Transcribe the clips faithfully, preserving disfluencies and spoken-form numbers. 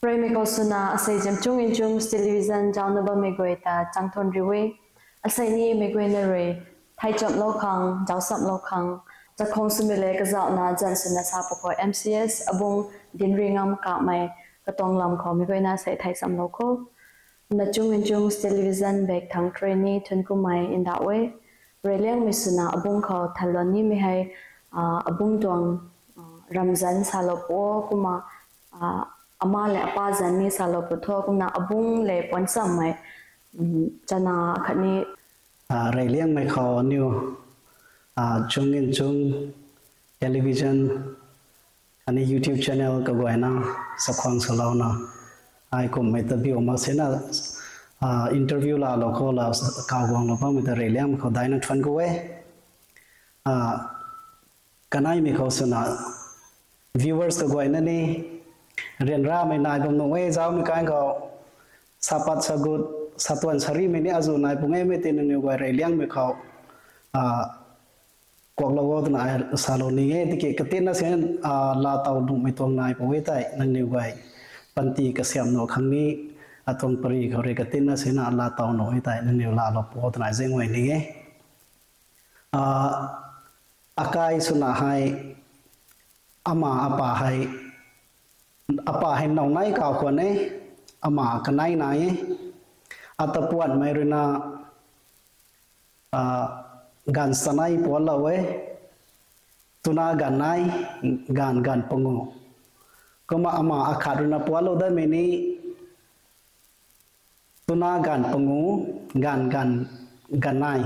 Reymei khou swna asei Zimchung Inchung Television zaucna bammei guay ta changthuan riu e. Asei ni mei guayna rui thai chamlou khang, zauc samlou khang, chakhwang swmei le kazauhna zan swna sa pwkhou M C S abung dinri ngam kamei katuang lam khou mei guayna asei thai chamlou kho. Na Chung Inchung Television bek thang training thun kummei nda e. Reyliangmei swna abung khou thanlou nimei hei, ah, abung tuang, ah, ramzan salou pu o kumna, ah, ama le apa zan ni salou pu tho kumna abung le puan chammei, um, chana khatni, ah, reyliangmei khou aniu, ah, Chung Inchung Television khatni YouTube channel kaguayna chakhwang swlouna ai kummei ta biu mak sina, ah, interview laalou khou la kaw guanglou bammei ta reyliangmei khou daina thuan ku e. Ah, kaneimei khou swna viewers kaguayna ni ryanramei nai bam nuh e, zaumei kan khou sapat sagut, satuan sarimei ni azuh nai pung e mei ti nangniw guay reyliangmei khou, ah, kuaklou o twna ai salou ni e, tiki katinna sina, ah, laatow nuhmei tuang nai pw e tei nangniw guay panty kasiamh nuh khang ni atuang pary khou rui katinna sina laatow nuh e tei nangniw laalou pu o twna zing guay ni e. Ah, akai swna hei, ama apa hei, apa hei now nai kaw khwan e, ama kanei nai e, ata puanmei ruina, ah, ganv sanei puatlou e, twna ganv nei, ganv, ganv pangu. Kumna ama akhat ruina puatlou datmei ni, twna ganv pangu, ganv, ganv, ganv nei.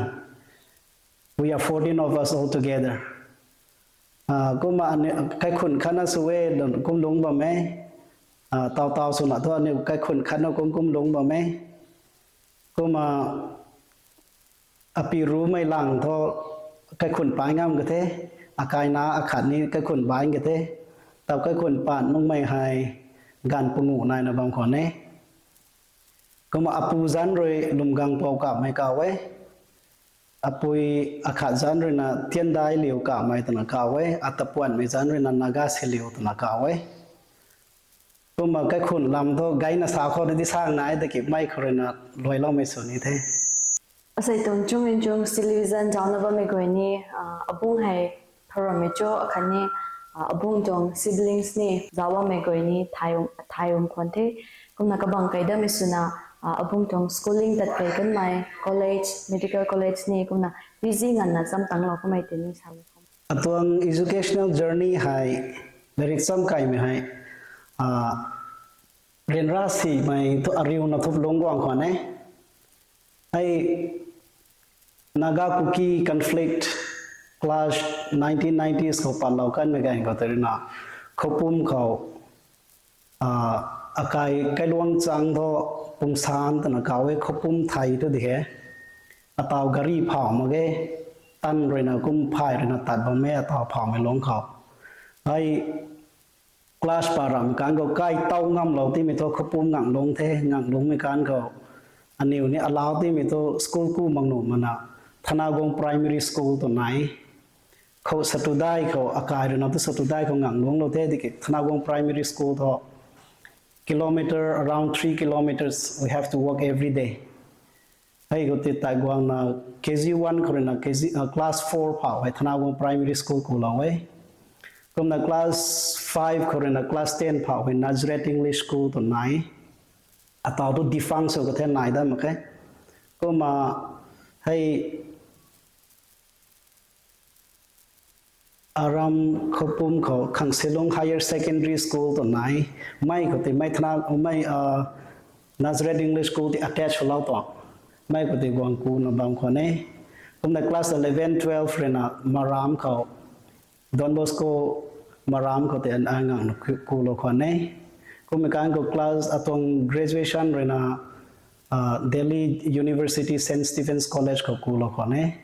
We are fourteen of us all together. Ah, kumna aniu kaikhun khatna sw e, kum lungc bam e. Ah, taw taw swna thu aniu kaikhun khatna kum kum lungc bam e. Kumna api rumei lang thu kaikhun pai ngam ka the, akaina akhat ni kaikhun bai ka the, taw kaikhun pat nungmei hei ganv pangu naina bam khwan e. Kumna apu zanc rui Lwmgang Pou Kamei kaw e, apui akhat zanc ruina Tiandai Liu Kamei twna kaw e, ata puanmei zanc ruina Naga Siliu twna kaw e. Kumna kaikhun lam thu gayna sa khou rui di sang nai, tiki mei khou ruina luailoumei sw ni the. Asei tuang Chung Inchung Television zaucna bammei guay ni, ah, abung hei thourammei cho akhatni, ah, abung tuang siblings ni zauc bammei guay ni thay, thay um khwan the. Kumna kabang kei datmei swna, ah, abung tuang schooling tat kei kanmei college, medical college ni kumna P G nganvna cham tanglou kamei tei ni salou khwan. Atuang educational journey hei, lairik cham kaimei hei, ah, ryanra simei thu ariuna thup lungc guang khwan e. Hei Naga Kuki conflict clash nineteen nineties khou patlou kanmei ganv khou tei ruina, khoupum khou, ah, akai kailuang chang thu Pungsan twna kaw e, khoupum thei thu di he. Ataw gari phau mak ge, tan ruina kum phay ruina tat bam e ataw phaumei lungc khou. Hei class pa ram kan khou kai tow ngamlou timei thu khoupum ngang lungc the, ngang lungcmei kan khou aniu ni alau timei thu school ku mak nuh mana, Thanaguang Primary School tw nai. Khou Satudai khou akai ruina thu Satudai khou ngang lungclou the, tiki Thanaguang Primary School thu kilometer, around three kilometers we have to walk every day. Hei khou ti tai guangna K G one khou ruina K G, ah, class four phau hei Thanaguang Primary School kulou e. Kumna class five khou ruina class ten phau hei Nazareth English School tw nai. Ataw thu defunct sw ka the, nai dat mak khe. Kumna hei Aram khoupum khou Khangsilung Higher Secondary School tw nai. Mei khou ti mei thana mei, ah, Nazareth English School ti attach lou tuang. Mei khou ti guang kuna bam khwan e. Kumna class eleven, twelve ruina Maram khou, Don Bosco Maram khou ti an, an ngang ku, kulou khwan e. Kummei kan khou class atuang graduation ruina, ah, Delhi University Saint Stephen's College khou kulou khwan e.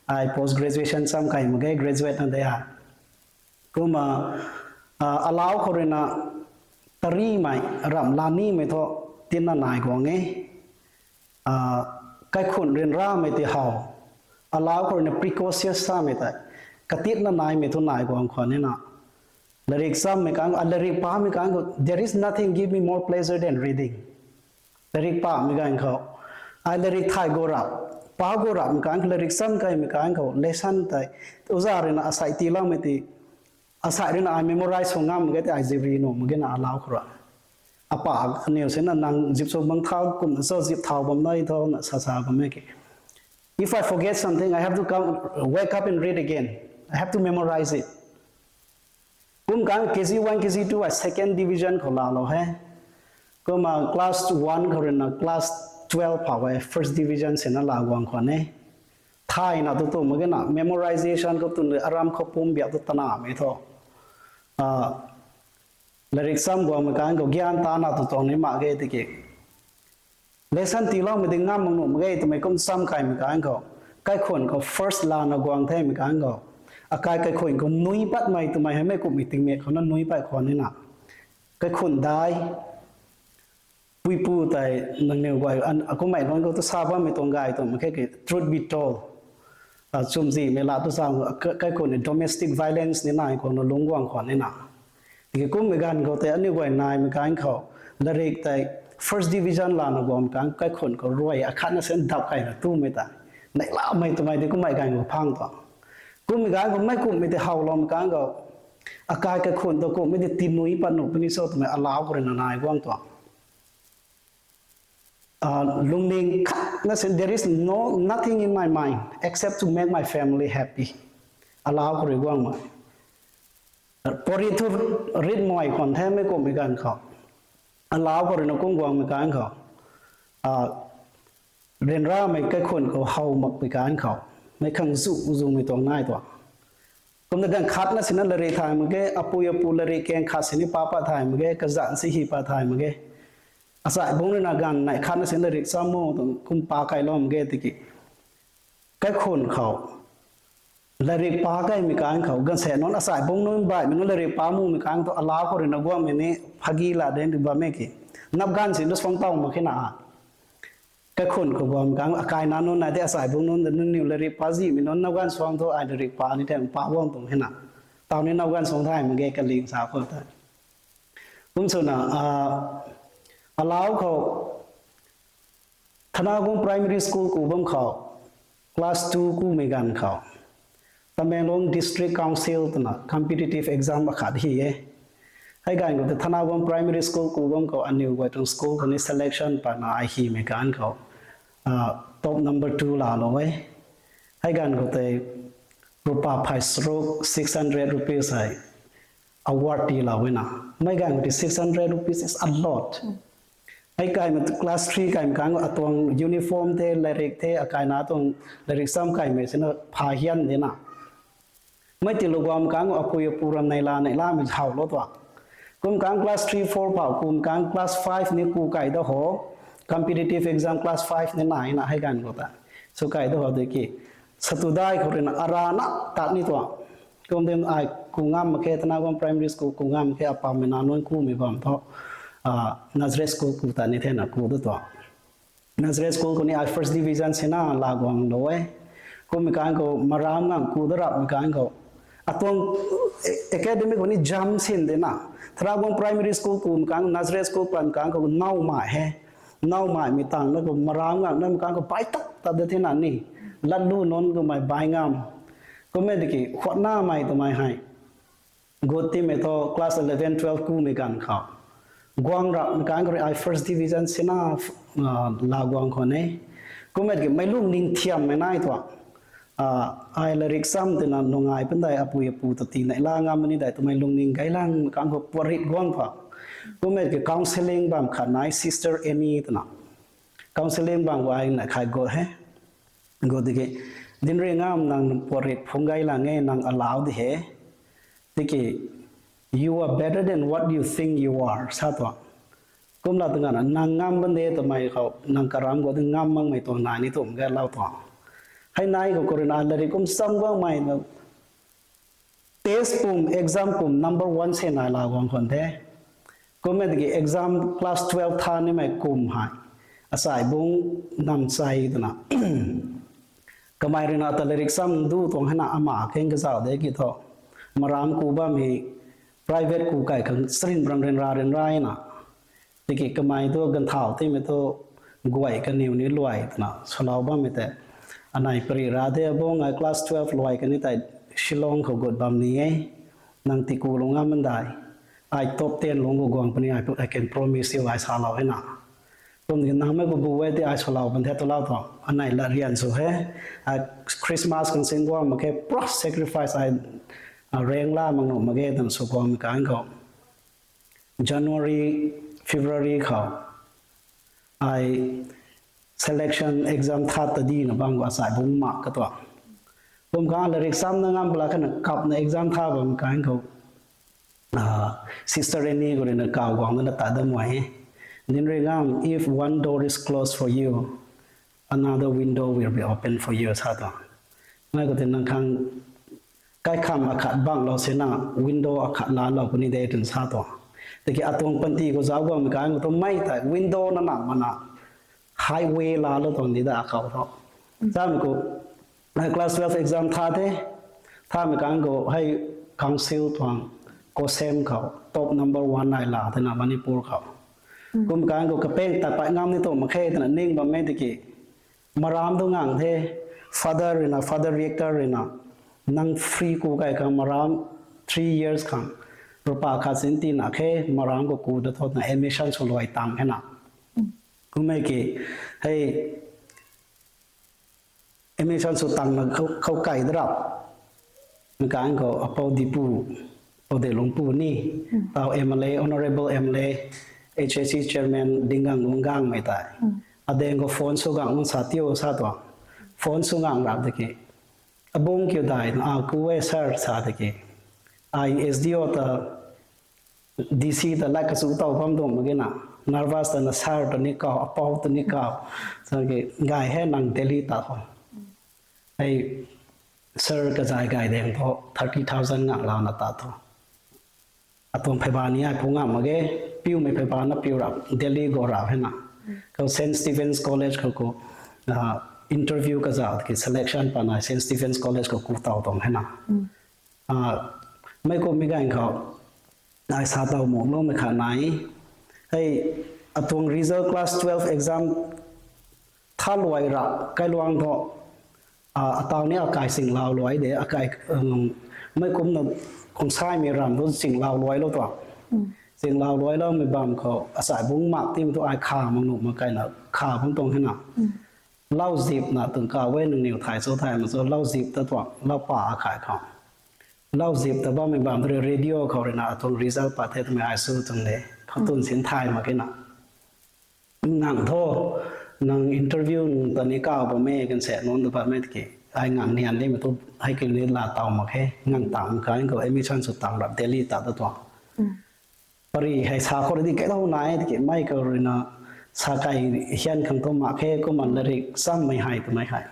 Ai post graduation cham kai mak ge, graduate na de a. Kumna, ah, alau khou ruina tarimei, ramh lanimei thu tinna nai guang e. Ah, kaikhun ryanramei ti how. Alau khou ruina precocious samei tei, katitna naimei thu nai guang khwan e na. Larik chammei kan, a larik pamei kan khou, there is nothing give me more pleasure than reading. Larik pamei kan khou, ai larik thay go rap, pa go rap mei kan khou, larik cham kaimei kan khou, lesson tei, uza rui na asai tiiloumei ti, asai rui na ai memorize sw ngam mak ge ti ai zip ri nuh mak ge na alau khou ra. Apa kaniw sina nang zip sw bang thau kumna cho zip thau bam nai tho na sa sa bam e ke. If I forget something, I have to come, wake up and read again. I have to memorize it. Kum kan K G one, K G two ai second division khou laalou he. Kumna class one khou rui na class twelve phau ai first division sina laa guang khwan e. Thayna tu tu mak ge na memorization khou tun rui aram khou pum biak tu tanamei tho. Larik cham guangmei kan khou gyan tana tu tuang ni mak ge tiki. Lesson tiiloumei di ngam mak nuh mak ge twmei kum cham kaimei kan khou. Kaikhun khou first lana guang themei kan khou. Akai kaikhun khou nui patmei twmei hei mei kumhmei tingmik khou na nui pat khwan nina. Kaikhun dai. Puipu tei nangniw guay, akummei luan khou tu sa bammei tuang gay tuang mak khe ke, truth be told. Chumzihmei la tu sa, kaikhun ni domestic violence ni nai khou na lungc guang khwan nina. Tiki kummei ganv khou tei aniu guay naimei kan khou, larik tei first division lana guangmei kan kaikhun khou ruai akhatna sen dap kaina tumei ta. Neihlamei twmei di kummei ganv khou phang tuang. Kummei ganv khou mei kumhmei tei howloumei kan khou. Akai kaikhun tu kumhmei di tinui pat nuh puni cho twmei alau khou rui na nai guang tuang. Lungning khatna sen, there is no, nothing in my mind except to make my family happy. Alau khou rui guangmei. Pori thu rit mai khwan themei kumhmei ganv khou. Alau khou rui na kum guangmei kan khou. Ryanramei kaikhun khou how makpui kan khou. Mei khang zu zumei tuang nai tuang. Kumna ganv khatna sina larik thay mak ge, apui apu larik keng khat sini pa pat thay mak ge, kazanc si hi pat thay mak ge. Asai bung rui na ganv nai khatna sina larik cham mo tuang kum pa kailou mak ge tiki. Kaikhun khou. Larik pa kaimei kan khou, ganv se nunc asai bung nunc baihmei nunc larik pa mumei kan tu alau khou rui na guangmei ni phagi la den ri bam e ki. Nap ganv si na suang taw mak khe na. Kaikhun khou guang kan, akai na nunc nai de asai bung nunc, nangniw larik pa zihmei nunc nap ganv suang thu ai larik pa ni theng pa guang tuang khe na. Tau ni nap ganv suang thay mak ge kaling sa khou ta. Kum swna, alau khou, Thanagong Primary School ku bam khou, class two kumei ganv khou, Tamenglong District Council twna competitive exam akhat hi e. Hei ganv khou tei Thanagong Primary School ku bam khou aniw guay tuang school khou ni selection patna ai himei ganv khou, top number two laalou e. Hei ganv khou tei rupa phai saruk, six hundred rupees hei award tiilou e na. Mei ganv khou tei six hundred rupees is a lot. Hei kaimei class three kaimei kan atuang uniform the, larik the, akaina tuang larik cham kaimei sina pha hian de na. Mei tiilou guang kan apui apu ram neihla neihlamei howlou tuang. Kum kan class three, four phau, kum kan class five ni ku kai da ho, competitive exam class five ni nai na hei ganv khou ta. Sw kai da ho de ki. Satudai khou rui na arana tat ni tuang. Kum din ai ku ngam mak khe, Thanagong Primary School ku ngam mak khe, apammei na nunc kumei bam thu, Nazareth School ku ta ni thena ku da tuang. Nazareth School khou ni ai first division sina laa guanglou e. Kummei kan khou maram ngang ku da rapmei kan khou. Atuang academic khou ni jam sin de na. Thanagong Primary School kumei kan, Nazareth School pan kan khou nowmei he. Nowmei mi tang na khou maram ngang namei kan khou pai tak tat de thena ni. Latlu nunc khou mei bai ngam. Kummei tiki khwanamei twmei hei. Gut timei thu class eleven, twelve kumei ganv khou. Guang rapmei kan khou rui ai first division sina laa guang khwan e. Kummei tiki meic lungning thiammei nai tuang. Ai larik cham twna nungai pun dei apui apu ta tii neihla ngam ni dei twmei lungning gaylang kan khou puarit guang tuang. Kummei tiki counselling bam khat nai Sister Amy twna. Counselling bam khou ai na khai gut he. Gut tiki, dinri ngam nang puarit phung gaylang e nang alau di he. Tiki, you are better than what you think you are, sa tuang. Kumla tu ngana nang ngam bam de twmei khou nang karam khou di ngam makmei tuang nai ni tum ge lau tuang. Hei nai khou khou rui na larik kum cham guangmei na test pum, exam pum number one se nai laa guang khwan the. Kummei tiki exam class twelve tha nimei kum hei. Asai bung nam chai twna. Kamei rui na ta larik cham du tuang hei na ama kheng kazauh de ki thu. Maram ku bammei private ku kai khang sarin bram ryanra ryanra na. Tiki kamei tu ganthau timei tu guay kaniw ni luai twna swlou bammei tei. Anei pari ra de, abung ai class twelve luai kani tei Shillong khou gut bam ni e. Nang tiku lung ngam man dai. Ai top ten lung khou guang puni, I, I can promise you, ai salou e na. Kum tiki nang mei khou bu e ti ai swlou ban the twlou tuang. Anei la rian sw he. Ai Christmas khang sin guang mak khe, pro sacrifice ai, a, reng la mak nuh mak ge twna sw guangmei kan khou. January, February khou ai selection exam tha ta dina bam khou asai bung mak ka tuang. Kum khang lairik sam na ngam pala khana kapna exam tha bam kan khou, ah, Sister Annie khou ruina kaw guang na ta dam e. Din rui ngam, if one door is closed for you, another window will be open for you, sa tuang. Mei khou ti nang khang kaikham akhat banglou sina window akhat laalou puni de twna sa tuang. Tiki atuang panty khou zauc guangmei kan khou tu mei tei window na na mana highway laalou tuang di da akhou tho. Samei khou, eh, class twelve exam tha the, thamei kan khou hei council tuang COHSEM khou top number one ai la thena Manipur khou. Kum kan khou kapeng ta pat ngam ni tu mak khe twna ning bammei tiki maram tu ngang the, father ruina, father rector ruina, nang free ku kai khang maram three years khang rupa khat sin tina khe, maram khou ku da thotna admission sw luai tang khe na. Kummei ki, hei, admission sw tangna khou, khou kai da rap. Mei kan khou apou Dipu, apou Delungpu ni, tau M L A, Honourable M L A, H A C Chairman Dingang Lungangmei tei. Adeng khou phone sw gang un sa tiu sa tuang. Phone sw gang rap tiki, abung kiu dai na, a, ku e sir sa tiki, ai S D O ta, D C ta lat kachu tow bam tuang mak ge na, nervous ta na sir ta ni kaw, apou ta ni kaw, sa ki, gay he nang Delhi ta ho. Hei, sir kazay gay deng thu thirty thousand ngak lana ta thu. Atuang pheyba ni ai phu ngam mak ge, piumei pheyba na piu rap, Delhi go rap he na. Khou Saint Stephen's College khou khou, ah, interview kazauh ki selection pana Saint Stephen's College khou ku tow tuang he na. Ah, mei kummei ganv khou, ai sa tow mumloumei khat nai. Hei, atuang result class twelve exam tha luai ra, kailuang thu, ah, ataw ni akai singlau luai de, akai, um, mei kumna kungsaimei ram thu singlau luailou tuang. Singlau luailoumei bam khou, asai bung mak tim thu ai kha mak nuh mak kaina kha bam tuang he na. Lau zipna tuang kaw e nangniw thay cho thay mak cho, lau zip ta tuang, lau pa akai khou. Lau zip ta bammei bam thu rui radio khou ruina atuang result pat the twmei ai sw tuang de. Khou tun sin thay mak khe na. Ngang tho, nang interview nung ta ni kaw bam e kan se nunc ta bam e tiki. Ai ngang nian nimei tu hei ki ni la taw mak khe, ngang tang kan khou admission sw tang rap Delhi ta ta tuang. Pari hei sa khou rui di kai thau nai tiki, mei khou ruina sa kai hian khang thu mak khe, kumna lairik sammei hei twmei hei.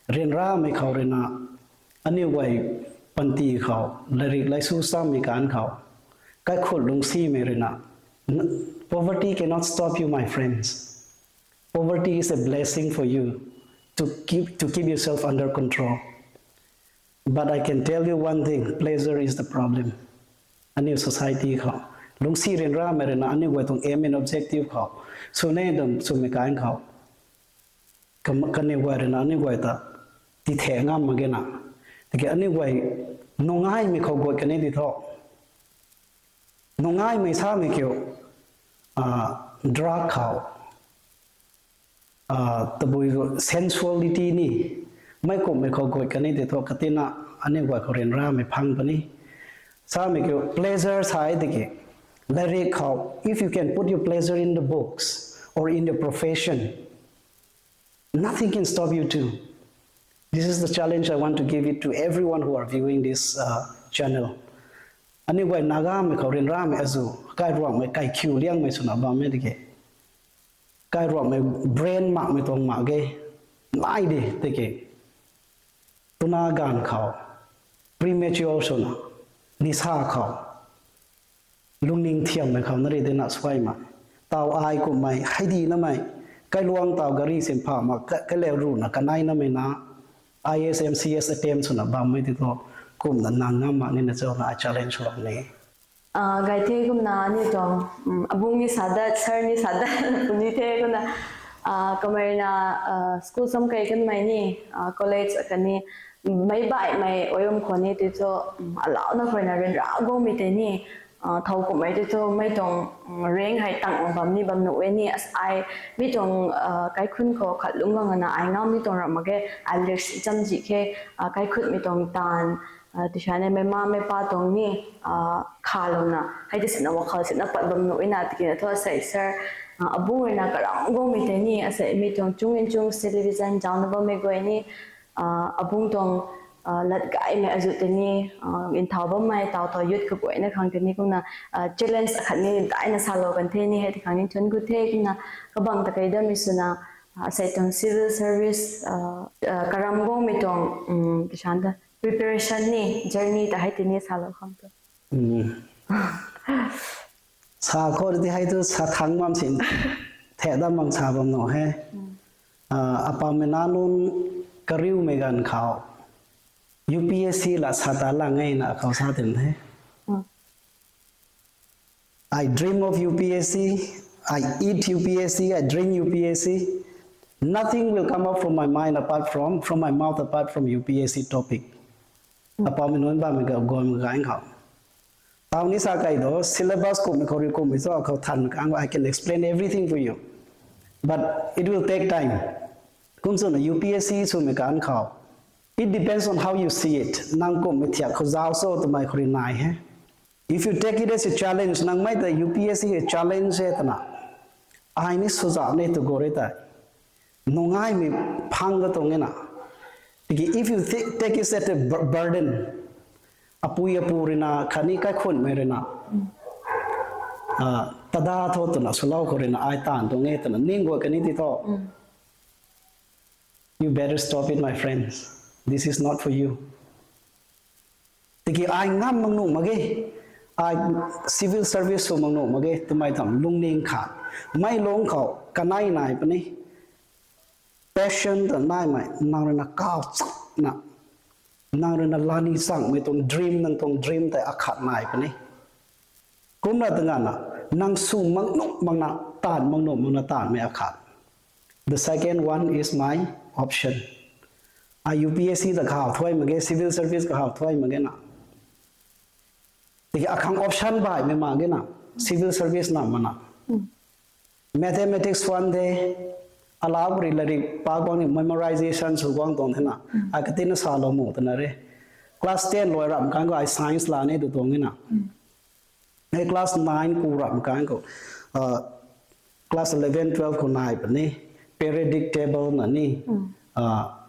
Ryanramei khou ruina, aniu guay panty khou, lairik laisu sammei kan khou, kaikhut lungcsimei ruina, poverty cannot stop you, my friends. Poverty is a blessing for you to keep, to keep yourself under control. But I can tell you one thing, pleasure is the problem. Aniu society khou, lungcsi ryanramei ruina aniu guay tuang aim and objective khou, sw ne dam swmei kan khou, kaniw guay ruina aniu guay ta tithe ngam mak ge na. Tiki aniu guay nungaimei khou guay kani di thu. Nungaimei samei kiu, drug khou, tabui sensuality ni, mei kumhmei khou guay kani di thu katina aniu guay khou ryanramei phang puni. Samei kiu pleasure sa e tiki, lairik khou, if you can put your pleasure in the books or in your profession, nothing can stop you too. This is the challenge I want to give it to everyone who are viewing this, uh, channel. Aniu guay Nagamei khou ryanramei azu, kairuangmei kaikhiu liangmei swna bammei tiki, kairuangmei brain makmei tuang mak ge, nai di tiki, tuna ganv khou, premature swna, nisa khou, lungning thiammei khou na ri dena suaimei, taw ai kumhmei hei dinamei, kailuang taw gari sinpha mak, kaleu runa kanei namei na, I A S, M C S attempt swna bammei ti thu, kumna nang ngam mak nina cho na ai challenge lou ni. Ah, gay the kumna ni tuang, um, abung ni sa dat, sir ni sa dat, puni the kumna, ah, kamei na, ah, school sam kai kanmei ni, ah, college kani, mei baihmei oium khou ni ti cho, um, alau na khou na rin ra go mi te ni, ah, thau kumhmei ti cho mei tuang, um, ring hei tang bam ni bam nu e ni, as ai mi tuang, ah, kaikhun khou khat lung gang na ai ngam ni tuang ram mak ge, ai lyrics cham ji khe, ah, kaikhun mi tuang tan, ah, tisha ne mei ma mei pa tuang ni, ah, kha lou na, hei ti sina wakhal sina pat bam nu ina tiki na thu asei sir, ah, abung rui na karam go mi te ni, asei mi tuang chung in chung television jang na bam mei guay ni, ah, abung tuang, ah, lat gay mei azu te ni, ah, in thau bam mei tau tau youth kaguay na khang te ni kumna, ah, challenge akhat ni dai na sa lou kan the ni hei ti khang ni chun gu the kumna kabang ta kai dam mi suna, ah, asei tuang civil service, ah, ah, karam go mi tuang, um, tishan ta preparation ni journey ta hei ti ni sa lou khang tu. Sa khou ti hei tu sa thang bam sin the dam bang sa bam no he. Ah, apam mei na nunc kariu mei ganv khou U P S C la sa ta lang e na khou sa tin the. I dream of U P S C, I eat U P S C, I drink U P S C. Nothing will come up from my mind apart from, from my mouth apart from U P S C topic. Apam mei nunc bam mei ka gom ganv khou. Tau ni sa kai do, syllabus kum mei khou ri kum mei cho khou than kang, I can explain everything for you. But it will take time. Kum suna U P S C sw mei kan khou. It depends on how you see it. Nang kum mei thiak khou zau so twmei khou ri nai he. If you take it as a challenge, nang mei ta U P S C a challenge he twna. Ai ni suzau ne tu go re tai. Nungai mei phang ka tuang e na. Tiki if you thi- take it as a bur- burden, apui apu rui na, khatni kaikhun mei rui na. Ah, tada tho twna swlou khou rui na, ai tan tuang e twna, ning guay kani ti tho. You better stop it, my friends. This is not for you. Tiki ai ngam mak nuh mak ge, ai civil service sw mak nuh mak ge, twmei tam lungning khat. Mei lung khou kanei nai puni. Passion ta nai mei, nang rui na kau chak na. Nang rui na lani chang mei tuang dream, nang tuang dream tei akhat nai puni. Kumna ta nga na, nang sw mak nuh mak na, tan mak nuh mak na tan mei akhat. The second one is my option. Ai U P S C ta khou thuai mak ge, civil service khou thuai mak ge na. Tiki akhang option bai mei mak ge na, civil service na mana. Mathematics wan the, alau ri lari pa guang ni memorization sw guang tuang the na. Ai kati na sa lou mu twna re. Class ten loi ram kang khou ai science la ne tu tuang e na. Hei class nine ku ram kang khou, ah, class eleven, twelve khou nai puni, periodic table na ni, ah,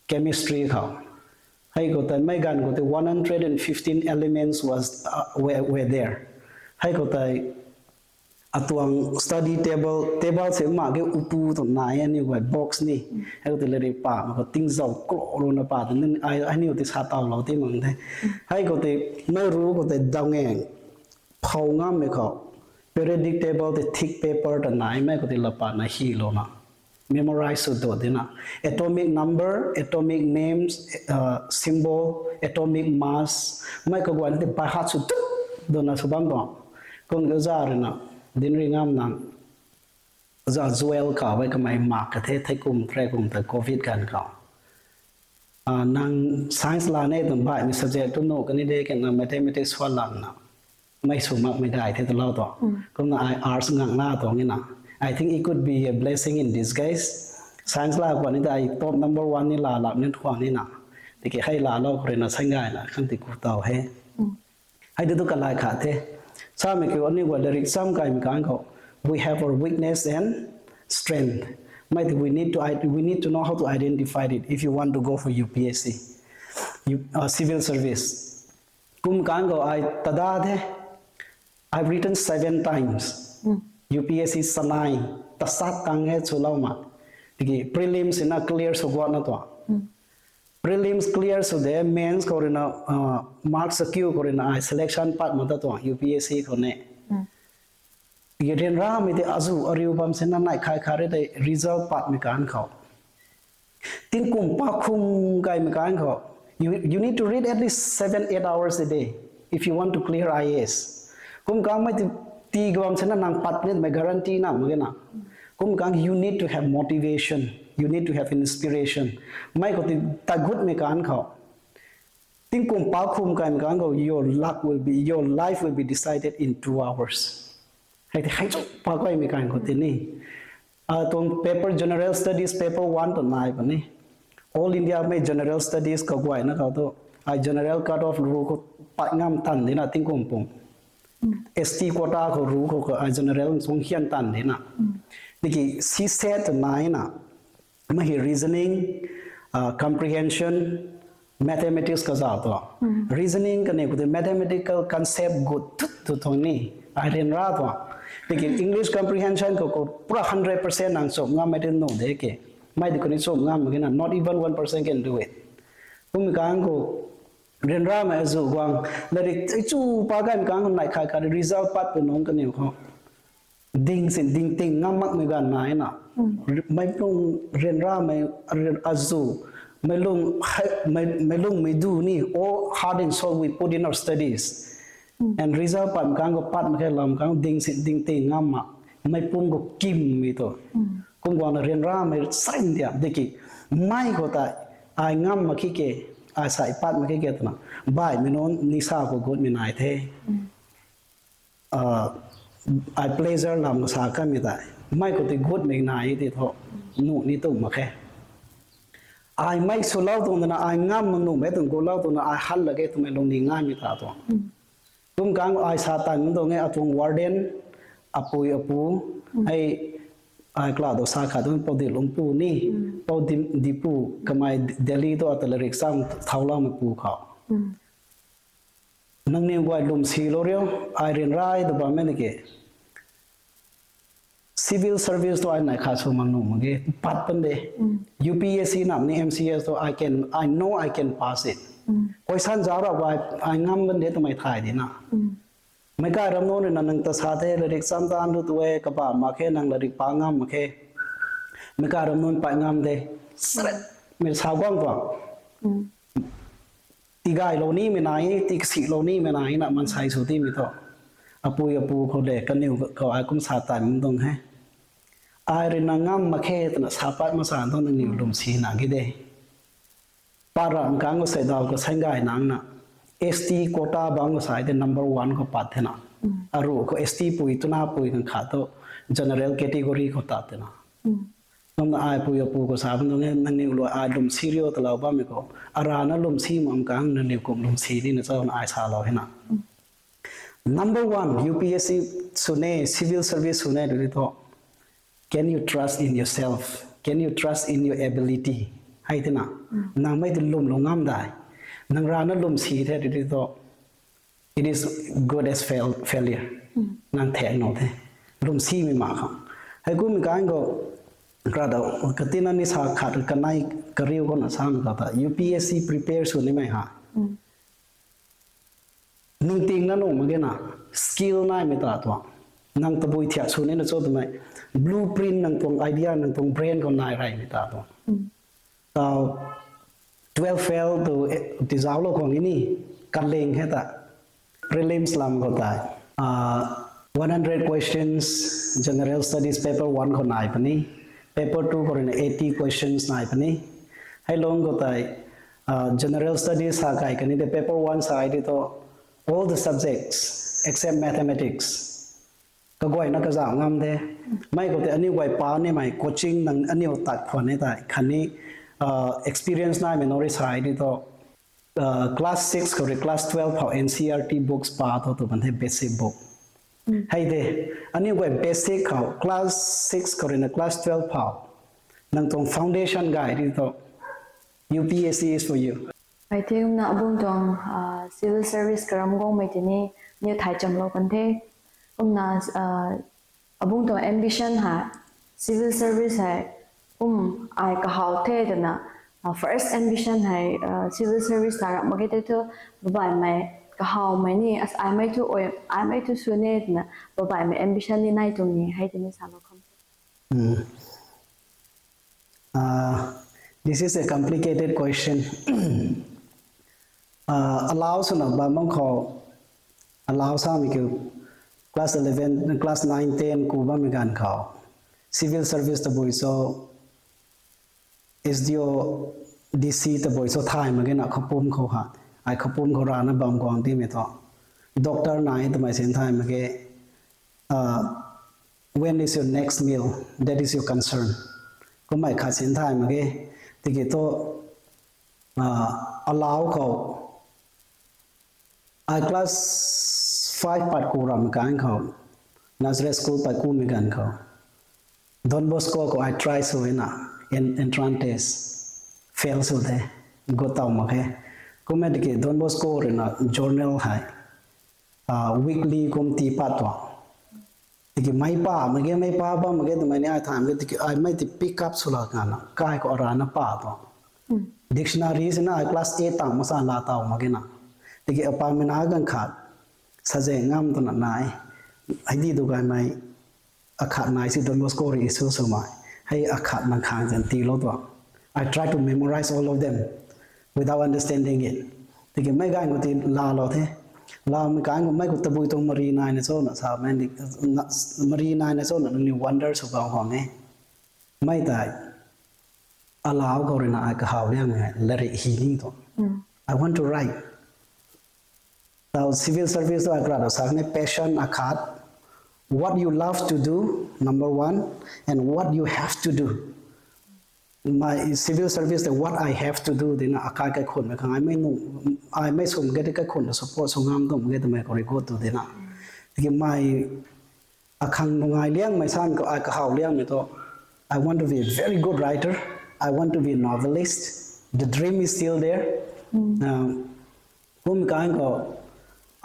chemistry khou. Hei khou tei mei ganv khou tei one hundred and fifteen elements was, uh, were, were there. Hei khou tei atuang study table, table se ma ge upu tu nai ani guay box ni. Hei khou tei lari pa ma khou tingzau kro ro na pa tei ni ai, ai ni ti sa tau lou ti mang the. Hei khou tei mei ru khou tei dau ngeng. Phou ngam mei khou, periodic table tei thick paper ta nai mei khou tei lapa na hi lou na. Memorize sw do dina. Atomic number, atomic names, uh, symbol, atomic mass. Mei khou guan tei by heart sw tu do na sw bam do. Kum ke za rui na, din ri ngam nang. Za Joel ka bai kamei mak ka the, thei kum, tre kum ta covid kan ka. Ah, nang science la ne tun bai mi subject tu nu kani de ke nang mathematics hua lang na. Mei sw mak mei gay the tu lou tu. Kumna ai arts ngak na tuang e na. I think it could be a blessing in disguise. Science la khwan ni ta ai top number one ni la lak ni thuang ni na. Tiki hei la lou khou rui na sang gay na khang ti ku tau he. Hei tu tu kalai khat the. Sa mei kiu ani guay lari cham kai mei kan khou. We have our weakness and strength. Mei ti we need to id- we need to know how to identify it if you want to go for U P S C, you, uh, civil service. Kum kan khou ai tada the. I've written seven times. U P S C sanai tasat tang he chu lou ma. Tiki prelims ina clear sw guat na tua. Prelims clear sw de, mains khou rui na, uh, marks akiu khou rui na ai selection pat ma ta tua U P S C khou ne. Tiki rian ra mei tei azu ariu bam se na nai khai khai re tei result pat mei kan khou. Tingkum pa khum kai mei kan khou. You, you need to read at least seven, eight hours a day if you want to clear I A S. Kum kang mei ti, ti kabam sina nang pat ni mei guarantee na mak ge na. Kum kang you need to have motivation, you need to have inspiration. Mei khou ti ta gut mei kan khou. Tingkum pa khum kan kan khou, your luck will be, your life will be decided in two hours. Hei ti hei chu pa kai mei kan khou ti ni. A tuang paper general studies paper one tu nai puni. All India mei general studies kaguayna khou tu. Ai general cut off ru khou pat ngam tan di na tingkum pung. S T quota khou ru khou ai general sung hian tan di na. Tiki C set nai na. Mei hei reasoning, uh, comprehension, mathematics kazauh tu. Reasoning kaniw khou tu mathematical concept gut tut tu tuang ni. Ai ryanra tu. Tiki English comprehension khou khou pura hundred percent nang chum ngam mei ti nu de ke. Mei di khou ni chum ngam mak ge na, not even one percent can do it. Kum kang khou ryanramei azu guang, latrik chu pa kai kang khou nai khat khat result pat pu nung kaniw khou. Ding sin ding ting ngam makmei ganv nai na. Meic lung ryanramei azu, mei lung, mei lungmei du ni, all heart and soul we put in our studies. And result pat kang khou pat mak khe lam kang ding sin ding ting ngam mak. Mei pum khou kimmei tu. Kum guangna ryanramei sain dia, diki. Mei khou ta, ai ngam mak khe ke, ai sai pat mak khe ke twna. Baihmei nunc nisa khou gutmei nai the. Ai pleasure lam kasa kanmei tei. Mei khou ti gutmei nai ti thu. Nu ni tu mak khe. Ai mei swlou tuang dana, ai ngam mak nuhmei tuang gutlou tuang na, ai han lak ge twmei lungning ngaimei ta tuang. Kum kang ai sa tan tuang e, atuang warden, apui apu, hei, ai kla do sa khat tu Pou Dilungpu ni, Pou Dim-, Dipu, kamei Delhi tu ata latrik cham thauloumei pu khou. Nangniw guay lwm silou riu, ai ryanra tu bammei na ke. Civil service tu ai nai khat sw mak nuh mak ge, pat pan de. U P S C nam ni M C S tu I can, I know I can pass it. Question zauc rap ai, ai ngam pan de twmei thay di na. Meic kai ram nunc rui na nang ta sa the, latrik cham tan ru tu e, kaba mak khe, nang latrik pa ngam mak khe. Meic kai ram nunc pat ngam de. Sret, mei sa guang tuang. Tigaylou nimei nai, tiksilou nimei nai na mansei sw timei thu. Apui apu khou le, kaniw khou ai kum sa tan tuang he. Ai rui na ngam mak khe twna sa pat mak sa tuang nangniw lwm sina ki de. Pat ram kang khou sei daw khou saengay nang na. S T quota bang khou sai de number one khou pat the na. Aru khou S T pui, twna pui khang khat tu general category khou tat the na. Kumna ai pui apu khou sa bam tuang e, nangniw lu ai lwm si riu talou bammei khou. Arana lwm si mak kang nangniw kum lwm si di na chau na ai salou he na. Number one, U P S C sw ne, civil service sw ne, tu di thu. Can you trust in yourself? Can you trust in your ability? Hei the na, nang mei tu lwmlou ngam dai. Nang rana lwm si the, tu di thu. It is good as fail-, failure. Nang thek no the. Lwm simei mak khang. Hei kummei kan khou, kra da, katina ni sa khat kanei kariu khou na sa na kata, U P S C prepare sw nimei ha. Ningtingna nuh mak ge na, skill naimei ta tuang. Nang tabui thiak sw nina cho twmei, blueprint nang tuang idea, nang tuang brain khou nai reymei ta tuang. Tau twelve fail tu, eh, tizauclou khang ni, kaling he ta, prelims lam khou tei. Ah, one hundred questions, general studies paper one khou nai puni, paper two khou rui na eighty questions nai puni. Hei lung khou tei, ah, general studies sa kai kani de paper one sa ai di thu, all the subjects except mathematics. Kaguayna kazauh ngam de. Mei khou tei aniu guay pa nimei coaching nang aniu tat khwan e tei. Khatni, ah, experience naimei nori sa ai di thu, ah, class six khou rui class twelve phou N C E R T books pa thu tu kan the basic book. Hei de, aniu guay basic khou class six khou rui na class twelve phou. Nang tuang foundation gay di thu, U P S C is for you. Ai the kumna abung tuang, ah, civil service karam guangmei tini, niw thay chamlou kan the. Kumna, ah, abung tuang ambition hei, civil service hei, kum ai kahaw the twna, ah, first ambition hei, ah, civil service ta ram mak ge tei thu, babaihmei kahawmei ni, as aimei thu, oi, aimei thu sw ne twna, babaihmei ambition ni nai tuang ni, hei tini salou kham. Ah, this is a complicated question. Ah, allow swna bam bam khou, allow samei kiu, class eleven, class nine, ten ku bammei ganv khou civil service tabui cho, S D O, D C tabui cho thay mak ge na khapum khou ha. Ai khapum khou rana bam guang timei thu, doctor nai twmei sin thay mak ge, uh, when is your next meal? That is your concern. Kummei khat sin thay mak ge. Tiki thu, uh, alau khou, ai class five pat ku ram kan khou, Nazareth School pat kumei ganv khou, Don Bosco khou ai try sw na, entrance test fail sw the, gu taw mak khe. Kummei tiki Don Bosco rui na journal hei, uh, weekly kum tii pat tuang. Tiki mei pa mak ge, mei pa bam mak ge twmei ni ai thay mak ge, tiki ai mei ti pick up sw la kan na, kai khou arana pa tuang. Dictionary sina ai class eight tang masa la taw mak ge na. Tiki apamei na ganv khat, saze ngam twna nai. Hei di tu gaymei, akhat nai si Don Bosco rui issue swmei. Hei akhat nang khang zan tiilou tuang. I try to memorize all of them without understanding it. Tiki mei ganv khou ti laalou the. Laamei kan khou mei khou tabui tuang mari naina cho na sa, mari naina cho na nangniw wonder sw bam khwan e. Mei tei, alau khou rui na ai kahaw liangmei hei latrik hi ni tuang. I want to write. Taw civil service tu ai kara ta sa kane passion akhat. What you love to do, number one, and what you have to do. My civil service, the what I have to do, dina akai kaikhunmei khang ai mei nung, ai mei sum ge ti kaikhun ta support sw ngam tum ge twmei khou rui gut tu dina. Tiki mei akhang nungai liangmei san khou ai kahaw liangmei thu, I want to be a very good writer. I want to be a novelist. The dream is still there. Kum kan khou,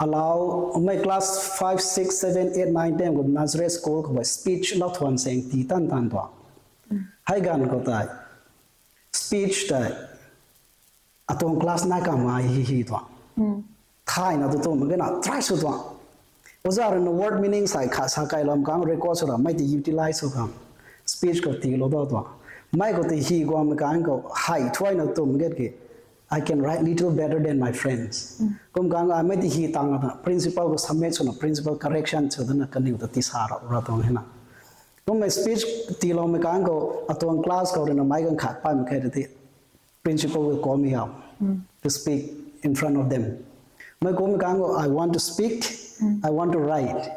alau mei class five, six, seven, eight, nine, ten khou Nazareth School khou speech lau thuan seng ti tan tan tuang. Hei ganv khou tei, speech tei, atuang class nai kamei hi hi tuang. Thayna tu tu mak ge na try sw tuang. Oja rui na word meaning sai khat sa kai lam kang record sw ra mei ti utilize sw khang. Speech khou tiilou da tuang. Mei khou ti hi guangmei kan khou hei thuayna tu mak ge ki, I can write little better than my friends. Kum kan ai mei ti hi tang na principal khou submit swna principal correction sw dana kaniw ta ti sa ra ra tuang hena. Kummei speech tiiloumei kan khou atuang class khou rui na mei ganv khat pay mak khe ti principal will call me out to speak in front of them. Mei kummei kan khou, I want to speak, I want to write,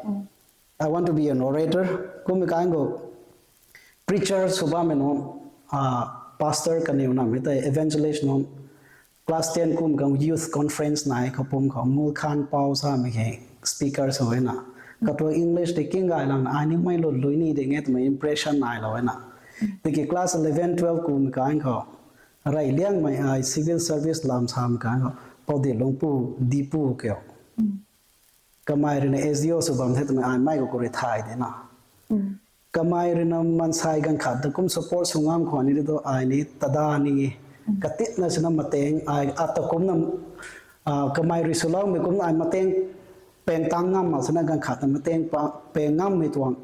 I want to be an orator. Kummei kan khou, preacher sw bammei nunc, pastor kaniw namei tei evangelist nunc, class ten kum khang youth conference nai khou pum khou Mulkhan Pau samei hei speaker sw e na. Katuang English tei king gay lang na, ai nimei lun lui ni ding e twmei impression nailou e na. Tiki class eleven, twelve kummei kan khou, rey liangmei ai civil service lam samei kan khou, Paudilungpu, Dipu kiu. Kamei rui na S D O sw bam the twmei ai mei khou khou rui thay de na. Kamei rui na mansei ganv khat ta kum support sw ngam khwan ni tu ai ni tada ni e. Katitna swna mateng ai ata kumna, kamei rui swloumei kumna ai mateng peng tang ngam mak swna ganv khat ta mateng peng ngammei tuang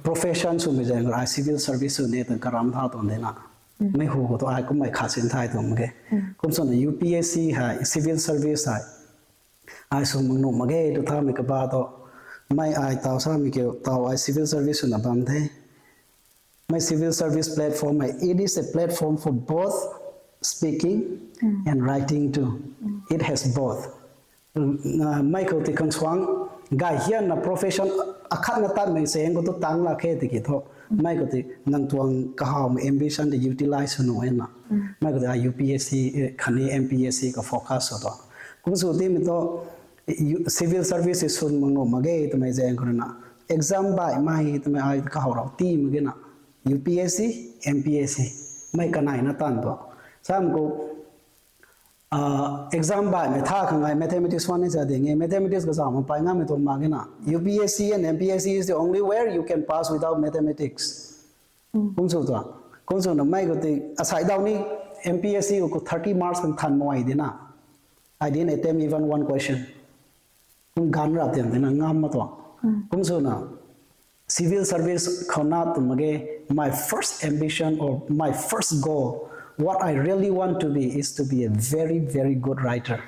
profession swmei zaeng ai civil service sw ni tan karam tha tuang de na. Mei hu khou tu ai kummei khat sin thay tuang mak ge. Kum swna U P S C hei, civil service hei ai sw mak nuh mak ge tu thamei kaba tu, mei ai taw samei kiu taw ai civil service swna bam the. My civil service platform, it is a platform for both speaking and writing too. It has both. Mei khou ti khang suang, gay hianna profession akhatna tatmei se heng khou tu tang la khe tiki thu. Mei khou ti nang tuang kahawmei ambition tei utilize sw nuh e na. Mei khou ti ai U P S C khatni M P S C khou focus sw tu. Kum sw timei tu civil service swn mak nuh mak ge twmei zaeng khou rui na, exam baihmei twmei ai kahaw rau ti mak ge na, U P S C, M P S C, mei kaneina tan tu. Sam khou exam baihmei tha khang ai mathematics wan ni sa ding e, mathematics kazauh mak pai ngammei tuang mak ge na, U P S C and M P S C is the only where you can pass without mathematics. Kum sw tu, kum swna mei khou ti asai daw ni M P S C khou thirty marks khang than mak ai di na. I didn't attempt even one question. Kum ganv rap tiam tina ngam ma tuang. Kum swna civil service khou na tu mak ge, my first ambition or my first goal, what I really want to be is to be a very, very good writer.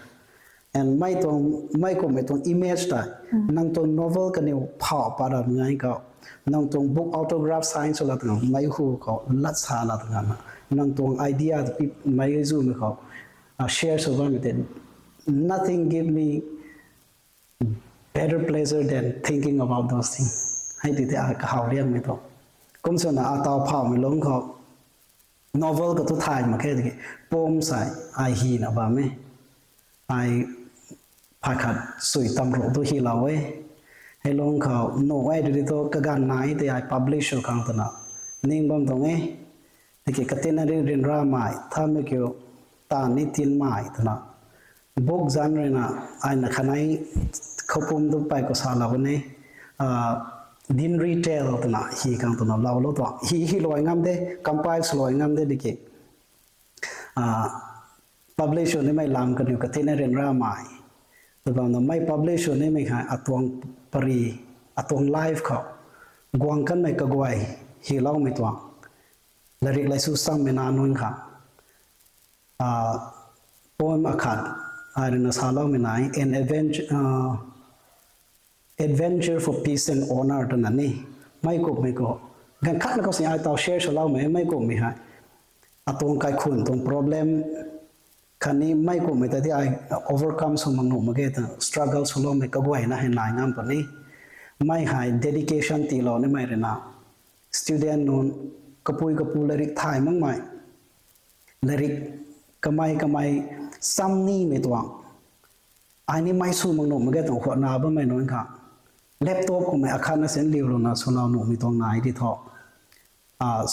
And mei tuang, mei kummei tuang image ta, nang tuang novel kaniw phau pa ra ngai khou, nang tuang book autograph sign sw la tuang mei hu khou lat sa la tuang na, nang tuang idea ta pi mei zumei khou, uh, share sw bammei tei, nothing give me better pleasure than thinking about those things. Hei ti tei ai kahaw liangmei tu. Kum swna ataw phaumei lungc khou novel ka tu thay mak khe tiki, poem sai ai hina bam e. Ai phay khat sui tam ruh tu hilou e. Hei lungc khou nuh e tiki tu kaganv nai tei ai publish sw khang twna ning bam tuang e. Tiki katina ri ryanramei thamei kiu, taanv ni tinmei twna book zanc ruina aina khanei khou pum tu pey khou salou kan e, Dinri Tale twna hi khang twna loulou tuang. Hi, hi luai ngam de, compile sw luai ngam de tiki, publish sw nimei lam kaniw katina ryanramei. Tw bamna mei publish sw nimei hei atuang pari, atuang life khou guang kanmei kaguay hiloumei tuang. Latrik laisu changmei nac nunc khang, poem akhat ai ruina saloumei nai, an adventure, uh, adventure for peace and honor twna ni. Mei kummei khou, ganv khatna khou si ai taw share swloumei, mei kummei hei atuang kaikhun tuang problem khatni mei kummei ta ti ai overcome sw mak nuh mak ge twna struggle swloumei kaguayna hei nai ngam puni. Mei hei dedication tiilou nimei ruina student nunc, kapui kapu latrik thay makmei, latrik kamei kamei cham nimei tuang, ai ni mei sw mak nuh mak ge tuang khuana bammei nunc khang laptop kummei akhatna sin liulouna swlou nuhmei tuang nai ti thu,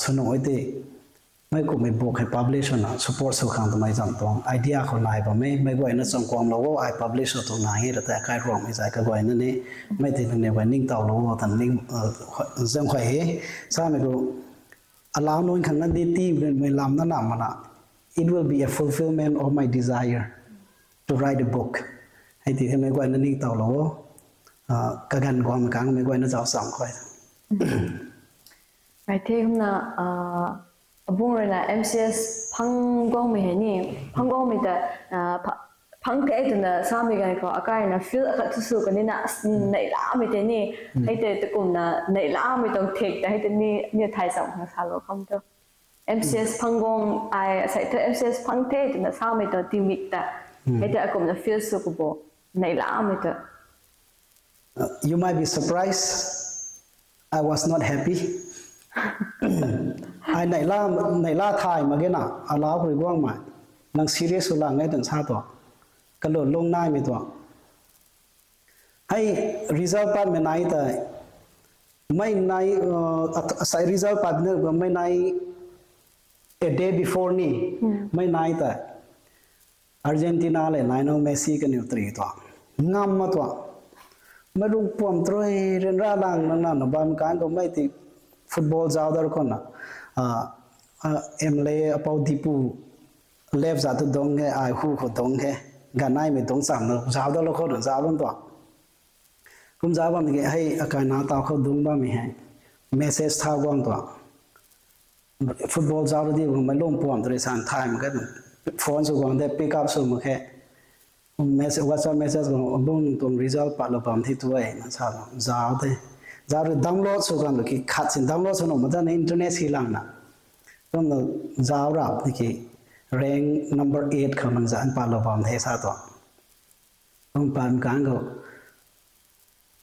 swnuh e ti, mei kummei book hei publish swna support sw khang twmei zam tuang idea khou nai bam e. Mei guayna changkuanglou o, ai publish sw tuang nai e ta tei kai ruangmei zay kaguayna ni, mei ti nunc ni guay ningtowlou o twna ning, zam khuay e. Samei tu, alau nunc khang na di timei lam na nam mana, it will be a fulfillment of my desire to write a book. Hei ti mei guayna ningtowlou o, kaganv guangmei kang mei guayna zauc cham khuay. Ai the kumna, abung ruina M C S phang guangmei hei ni, phang guangmei ta, phang the twna samei ganv khou akaina field akhat thu sw kanina, neihlamei tei ni, hei tei takumna neihlamei tuang thek ta hei tei ni, ni thay cham khang salou kham tu. M C S phang guang ai asei thu M C S phang the twna samei tuang timik ta, hei tei akumna field sw kabo neihlamei tu. You might be surprised, I was not happy. Ai neihla, neihla thay mak ge na, alau khou rui guangmei, nang serious sw lang e twna sa tu, kalun lung naimei tu. Hei result patmei nai tei, mei nai, asei result patmei nai, a day before ni, mei nai tei Argentina le Lionel Messi kaniw tari tuang, ngam ma tuang. Mei rung puam trui ryanra lang nang nana bam kang khou mei ti football zauc dar khou na, M L A apou Dipu left za tu dungc he, ai hu khou dungc he, ganeimei dungc chamna zauc dalou khou na zauc bam tuang. Kum zauc bam ki hei akaina taw khou dungc bammei hei message thau guang tuang. Football zauc di guangmei lung puam tari san thay mak khe, phone sw guang de, pick up sw mak khe. WhatsApp message guang, bung tuang result patlou bam thi tu e na sa zauc the. Zauc rui download sw kan ki khat sin download sw nuh mak ta ni internet si langna, kumna zauc rap tiki rank number eight khou nang zan patlou bam the sa tuang. Kum pat kang khou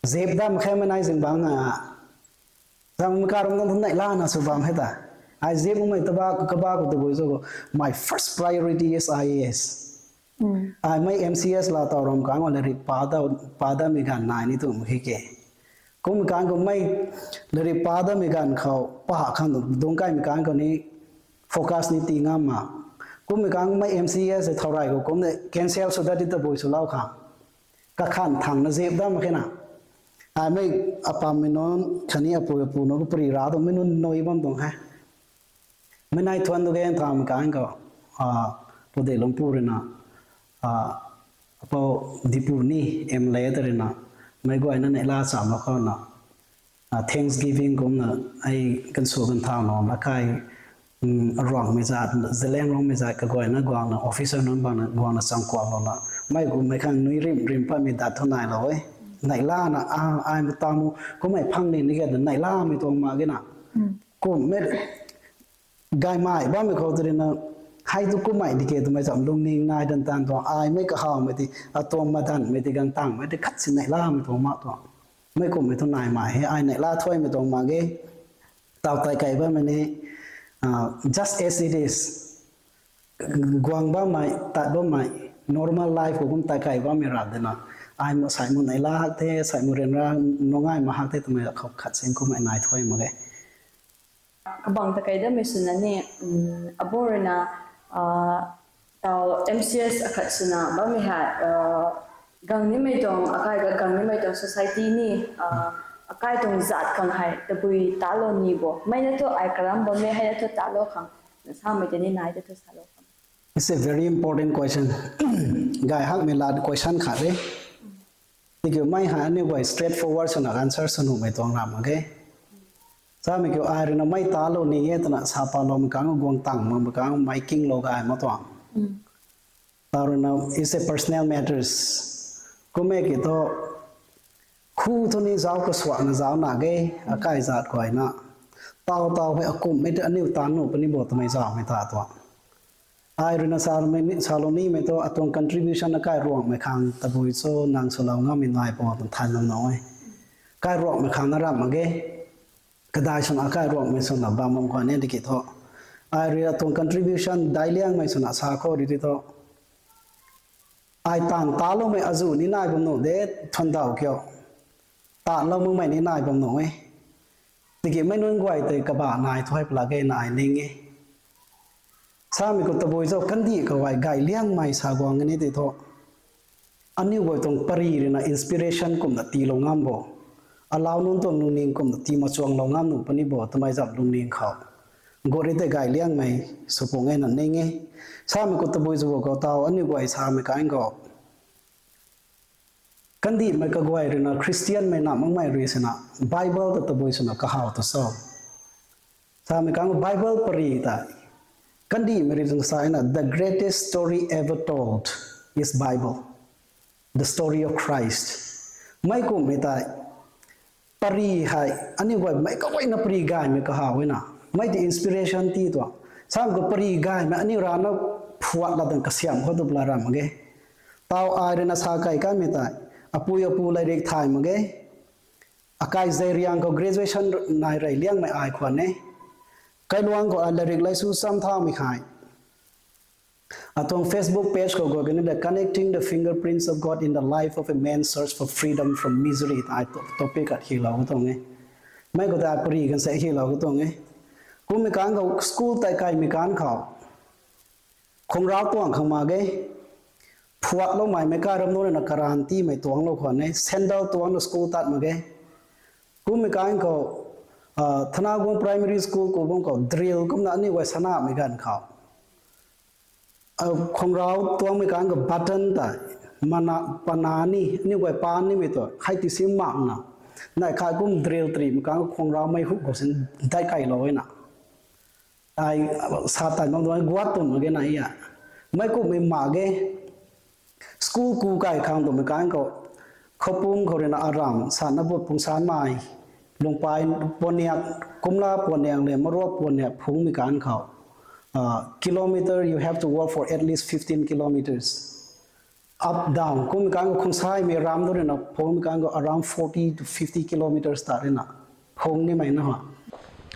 zip dam khe mei nai zingbangc a, zang karam nang neihla na sw bam he ta. Ai zip mei taba kaba khou tabui sw khou, my first priority is I A S. Ai mei M C S laa taw ram kang khou latrik pa damei ganv nai ni tumh khe ke. Kum kang khou mei latrik pa damei ganv khou pa khang dungc kaimei kang khou ni focus ni tii ngam ma. Kummei kang mei M C S e thau rey khou kumna cancel sw dat di tabui swlou khang, kakhan thangna zip dam mak khe na. Ai mei apammei nunc khatni apui apu nunc kapri ra twmei nunc nui bam tuang he. Mei nai thuan tu ge thamei kang khou, Pu Delungpu ruina, apou Dipu ni M L A ta ruina, mei guayna neihla chamlou khou na, Thanksgiving kumna ai kansu kan thau nunc akai, aruangmei zat, Zeliangrongmei zat kaguayna guangna officer nunc bangna guangna changkuaklouna, Mei kummei khang nui rim rim patmei dat thu nailou e. Neihlana, a, ai mata mu, kummei phang ni ni ge, neihlamei tuang mak ge na. Kummei, gaymei bammei khou tei rina, hei tu kummei di ke twmei cham lungning nai dan tan tuang, ai mei kahawmei ti, atuang madanmei ti, gang tangmei ti, khat si neihlamei tuang mak tuang. Mei kummei thu naimei he, ai neihla thuaimei tuang mak ge. Tau tai kei bammei ni, ah, just as it is. Guang bammei, tat bammei, normal life khou kum tai kei bammei rap dena. Ai mu sai mu neihla hak the, sai mu ryanra nungai ma hak the twmei khou khat sing kummei nai thuai mak ge. Kabang ta kei damei swna ni, um, abor na, ah, tau M C S akhat swna bammei hei, ah, gang nimei tuang, akai ga gang nimei tuang society ni, ah, akai tuang zat khang hei tabui talou ni bo. Mei na thu ai karam bammei hei na thu talou khang, na samei tei ni nai tei thu salou khang. It's a very important question. Gay hakmei lat question khat e. Tiki mei hei aniu guay straightforward swna answer sw nuhmei tuang ram mak ge. Samei kiu ai rui na mei talou ni e twna sa paloumei kang guang tang makmei kang mei kinglou gay mak tuang. Tau rui na it's a personal matters. Kummei ki thu khu thu ni zauc kasuakna zauc na ge, akai zat guayna. Tau tau hei akumhmei tei aniu tan nuh puni bo twmei zaumei ta tuang. Ai rui na salou nimei thu atuang contribution na kairuangmei khang tabui cho nang swlou ngammei nai bo twna than bam nuh e. Kairuangmei khang na ram mak ge. Kadai swna kairuangmei swna bam bam khwan e tiki thu. Ai rui atuang contribution daic liangmei swna sa khou ri ti thu. Ai taanv taloumei azuh ni nai bam nuh de, thuan daw kiu. Taanlou makmei ni nai bam nuh e. Tiki mei nunc guay tei kaba nai thuai pla gena ai ning e. Samei khou tabui cho kandih khou ai gay liangmei sa guang ni ti thu. Aniu guay tuang pary rui na inspiration kumna tiilou ngam bo. Alau nunc tuang lungning kumna tii machuanglou ngam nuh puni bo twmei zam lungning khou. Gut ri tei gay liangmei sw pung e na ning e. Samei khou tabui cho khou tau aniu guay samei kan khou. Kandihmei kaguay rui na Christianmei na makmei rui swna Bible ta tabui swna kahaw tu cho. Samei kan Bible pary tei. Kandihmei rui zang sa na the greatest story ever told is Bible. The story of Christ. Mei kumhmei tei. Pary hei, aniu guay mei kaguayna pary gaymei kahaw e na. Mei ti inspiration ti tuang. Samei khou pary gaymei aniu rana phuat la tang kasiam khou tu pla ram mak ge. Tau ai rui na sa kai kanmei tei. Apui apu lairik thay mak ge. Akai Zeiriang khou graduation nai rey liangmei ai khwan e. Kailuang khou ai lairik laisu cham thaumei khai. Atuang Facebook page khou guay kani the Connecting the Fingerprints of God in the Life of a Man Search for Freedom from Misery ta ai to-, topic khat hilou ka tuang e. Mei khou ta ai pary kan se hilou ka tuang e. Kummei kan khou school tei kaimei kan khou. Khongrau tuang khang mak ge. Phuatloumei mei kai ram nunc rui na karan tiimei tuanglou khwan e. Sandal tuangna school tat mak ge. Kummei kan khou, ah, Thanaguang Primary School ku bam khou drill kumna aniu guay sanamei ganv khou. Ah, khongrau tuangmei kan khou button tei, mana, pana ni, aniu guay pa nimei tu, hei ti sim makna. Nai khat kum drill trimei kan khou khongrau mei huk khou sin daic kailou e na. Ai, sa tan bam tuang guat tum mak ge na ia. Mei kumhmei mak ge. School ku kai khang twmei kan khou, khoupum khou rui na aram sana bu pungsanmei, lungpai puanniak, kumla puanniak le maruak puanniak phungmei kan khou, ah, kilometer you have to walk for at least fifteen kilometers. Up, down. Kummei kan khou khungsaimei ram tu rui na phungmei kan khou around forty to fifty kilometers ta rui na phung nimei na ha.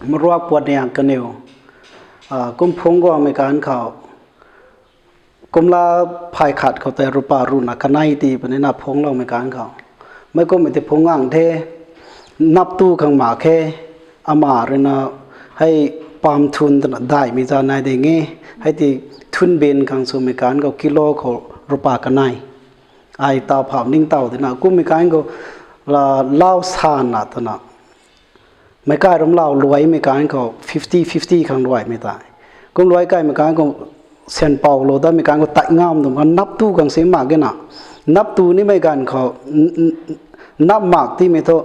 Maruak puanniak kaniw, ah, kum phung guangmei kan khou, kumla phay khat khou tei rupa ruhna kanei ti puni na phungloumei kan khou. Mei kummei ti phung ngang the, nap tu khang mak khe, ama rui na hei pam thun twna daihmei za nai ding e, hei ti thun ben khang swmei kan khou kilo khou rupa kanei. Ai tau phau ningtow tina kummei kan khou, la, lau sana twna. Meic kai ram lau luaimei kan khou fifty fifty khang luaimei tei. Kum luai kaimei kan khou syan paulou datmei kan khou tat ngam dum khang nap tu khang si mak ge na. Nap tu nimei ganv khou, n-, n-, nap mak timei thu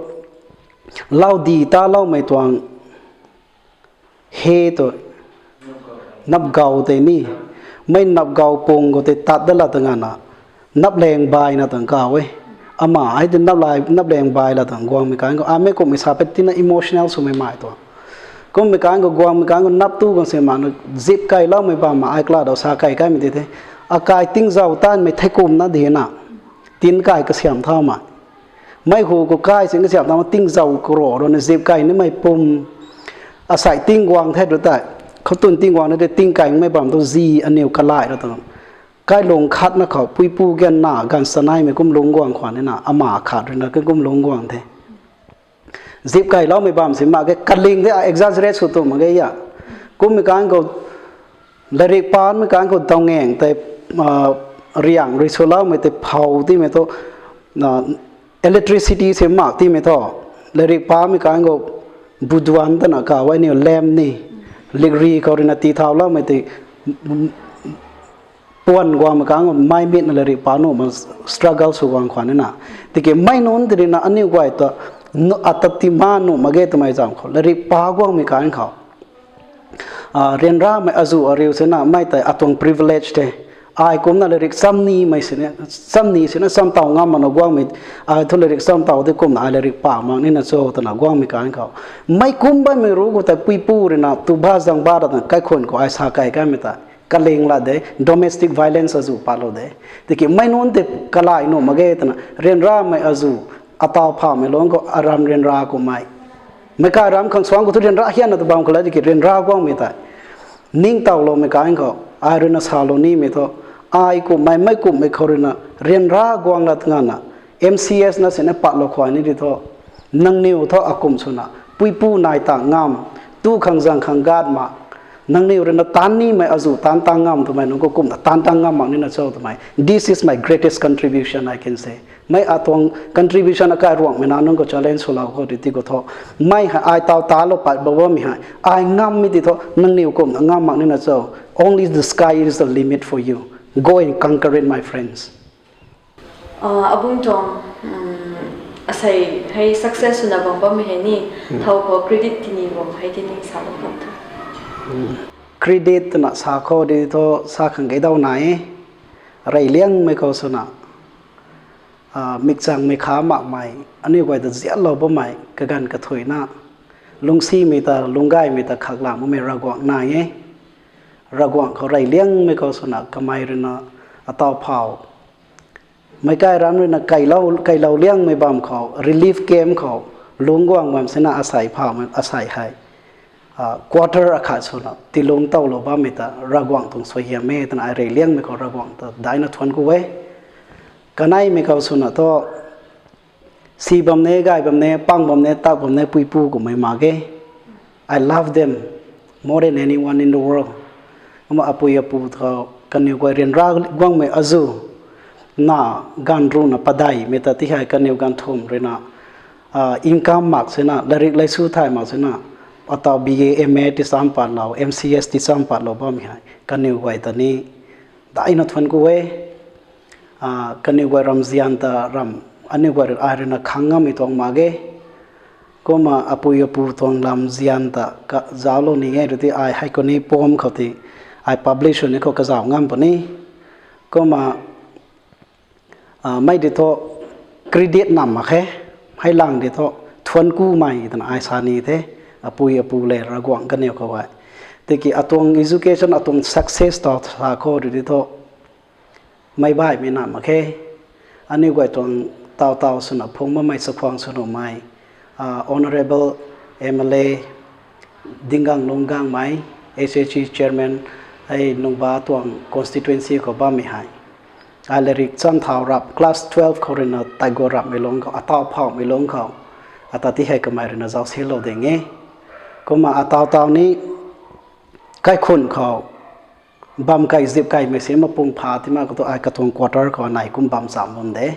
lau di taloumei tuang he tu nap gau tei ni. Mei nap gau pung khou tei tat dat la ta nga na. Napleng bai na tang kaw e. Ama ai ti naplai, napleng bai la tang guangmei kan khou. Amei kumhmei sa pe tina emotional swmei mai tuang. Kummei kan khou guangmei kan khou nap tu guang se ma na zip kailoumei bam ma ai kala dau sa kai kaimei ti the. Akai tingzau tanmei thei kumna di na. Tin kai kasiam thau ma. Mei hu khou kai sing kasiam thau ma tingzau kuro ro na zip kai nimei pum. Asai ting guang the ru tai. Khou tun ting guang na de ting kai mei bam tu zi aniw kalai ra tang. Kailung khat na khou puipu ganv na ganv sanaimei kum lungc guang khwan e na, ama khat rui na kum lungc guang the. Zip kailoumei bam si mak ge, kaling de a exaggerate sw tu mak ge ya. Kummei kan khou, lairik panmei kan khou dawngaeng tei, riang rui swloumei tei phou timei thu, electricity si mak timei thu, lairik pamei kan khou, buduan tana kaw e niw lam ni, likri khou rui na ti thauloumei tei, puan guangmei kan khou mei mit na lairik pa nuh ma struggle sw guang khwan e na. Tiki mei nunc tiri na aniw guay ta, ata tima nuh mak ge twmei zam khou lairik pa guangmei kan khou ryanramei azuh ariu sina mei tei atuang privilege the. Ai kumna lairik cham nimei sini, cham ni sina cham taw ngam mak na guangmei, ai thu lairik cham taw di kumna ai lairik pa mak nina cho twna guangmei kan khou. Mei kum bammei ru khou tei puipu rui na tu ba zang ba ra tang kaikhun khou ai sa kai kaimei ta. Kaling la de, domestic violence azuh patlou de. Tiki mei nunc tei kalai nuh mak ge twna, ryanramei azuh, ataw phamei lungc khou aram ryanra kummei. Meic kai ram khang suang khou thu ryanra hianna tu bam khou la tiki ryanra guangmei tei. Ningtowloumei kan khou, ai rui na salou nimei thu, ai kummei, mei kummei khou rui na, ryanra guang la tngana, M C S na sina patlou khwan ni di thu, nangniw thu akum swna, puipu nai tang ngam, tu khang zang khang gat mak, nangniw rui na tan nimei azuh tan tang ngam twmei nunc khou kumna tan tang ngam mak nina cho twmei. This is my greatest contribution, I can say. Mei atuang contribution akai ruangmei na nunc khou challenge swlou khou di ti khou thu. Mei hei ai taw talou pat bam bammei hei. Ai ngammei ti thu nangniw kumna ngam mak nina cho. Only the sky is the limit for you. Go and conquer it, my friends. Abung tuang, asei hei success swna bam bammei hei ni, thow khou credit tini bam hei tini salou khou thu. Credit twna sa khou di thu sa khang gei daw nai e. Reyliangmei khou swna, mikchangmei kha makmei, aniw guay ta zianlou bammei kaganv kathuina, lungcsimei ta lungcgaymei ta khaklam bammei Ravguangc nai e. Ravguangc khou reyliangmei khou swna kamei rui na ataw phau meic kai ram rui na kailou, kailou liangmei bam khou, relief camp khou, lungc guang bam sina asei phaumei, asei hei, quarter akhat swna tilungc towlou bammei ta Ravguangc tuang suaihiam e twna ai reyliangmei khou Ravguangc ta daina thuanc ku e. Kaneimei khou swna thu, si bam ne, gay bam ne, pang bam ne, tak bam ne, puipu kummei mak ge. I love them more than anyone in the world. Kumna apui apu khou kaniw guay ryanra guangmei azuh, na ganv ruhna padeihmei ta ti hei kaniw ganv thumh rui na, income mak sina, lairik laisu thay mak sina, ataw B A, M A ti cham patlou, M C S ti cham patlou bammei hei kaniw guay ta ni daina thuanc ku e. Kaniw guay ramzian ta ram, aniw guay ai rui na khang ngammei tuang mak ge. Kumna apui apu tuang lamzian ta kazauclou ni e rui ti ai hei kuni poem khou ti ai publish sw ni khou kazauc ngam puni. Kumna mei di thu credit nam mak khe, hei lang di thu thuanc kumei twna ai sa ni the, apui apu le Ravguangc kaniw khou e. Tiki atuang education, atuang success taw sa khou rui di thu meic baihmei nam mak khe. Aniw guay tuang taw taw swna phungc bammei chakhwang sw nuhmei, Honourable M L A Dingang Lunggangmei, H H E chairman, hei Nungba tuang constituency khou bammei hei. Ai lairik cham thau rap, class twelve khou rui na tei gu rapmei lungc khou, ataw phaumei lungc khou, ata ti hei kamei rui na zauc silou ding e. Kumna ataw taw ni kaikhun khou bam kai zip kaimei si mapung pha ti mak khou thu ai katuang quarter khou anei kum bam cham bam de.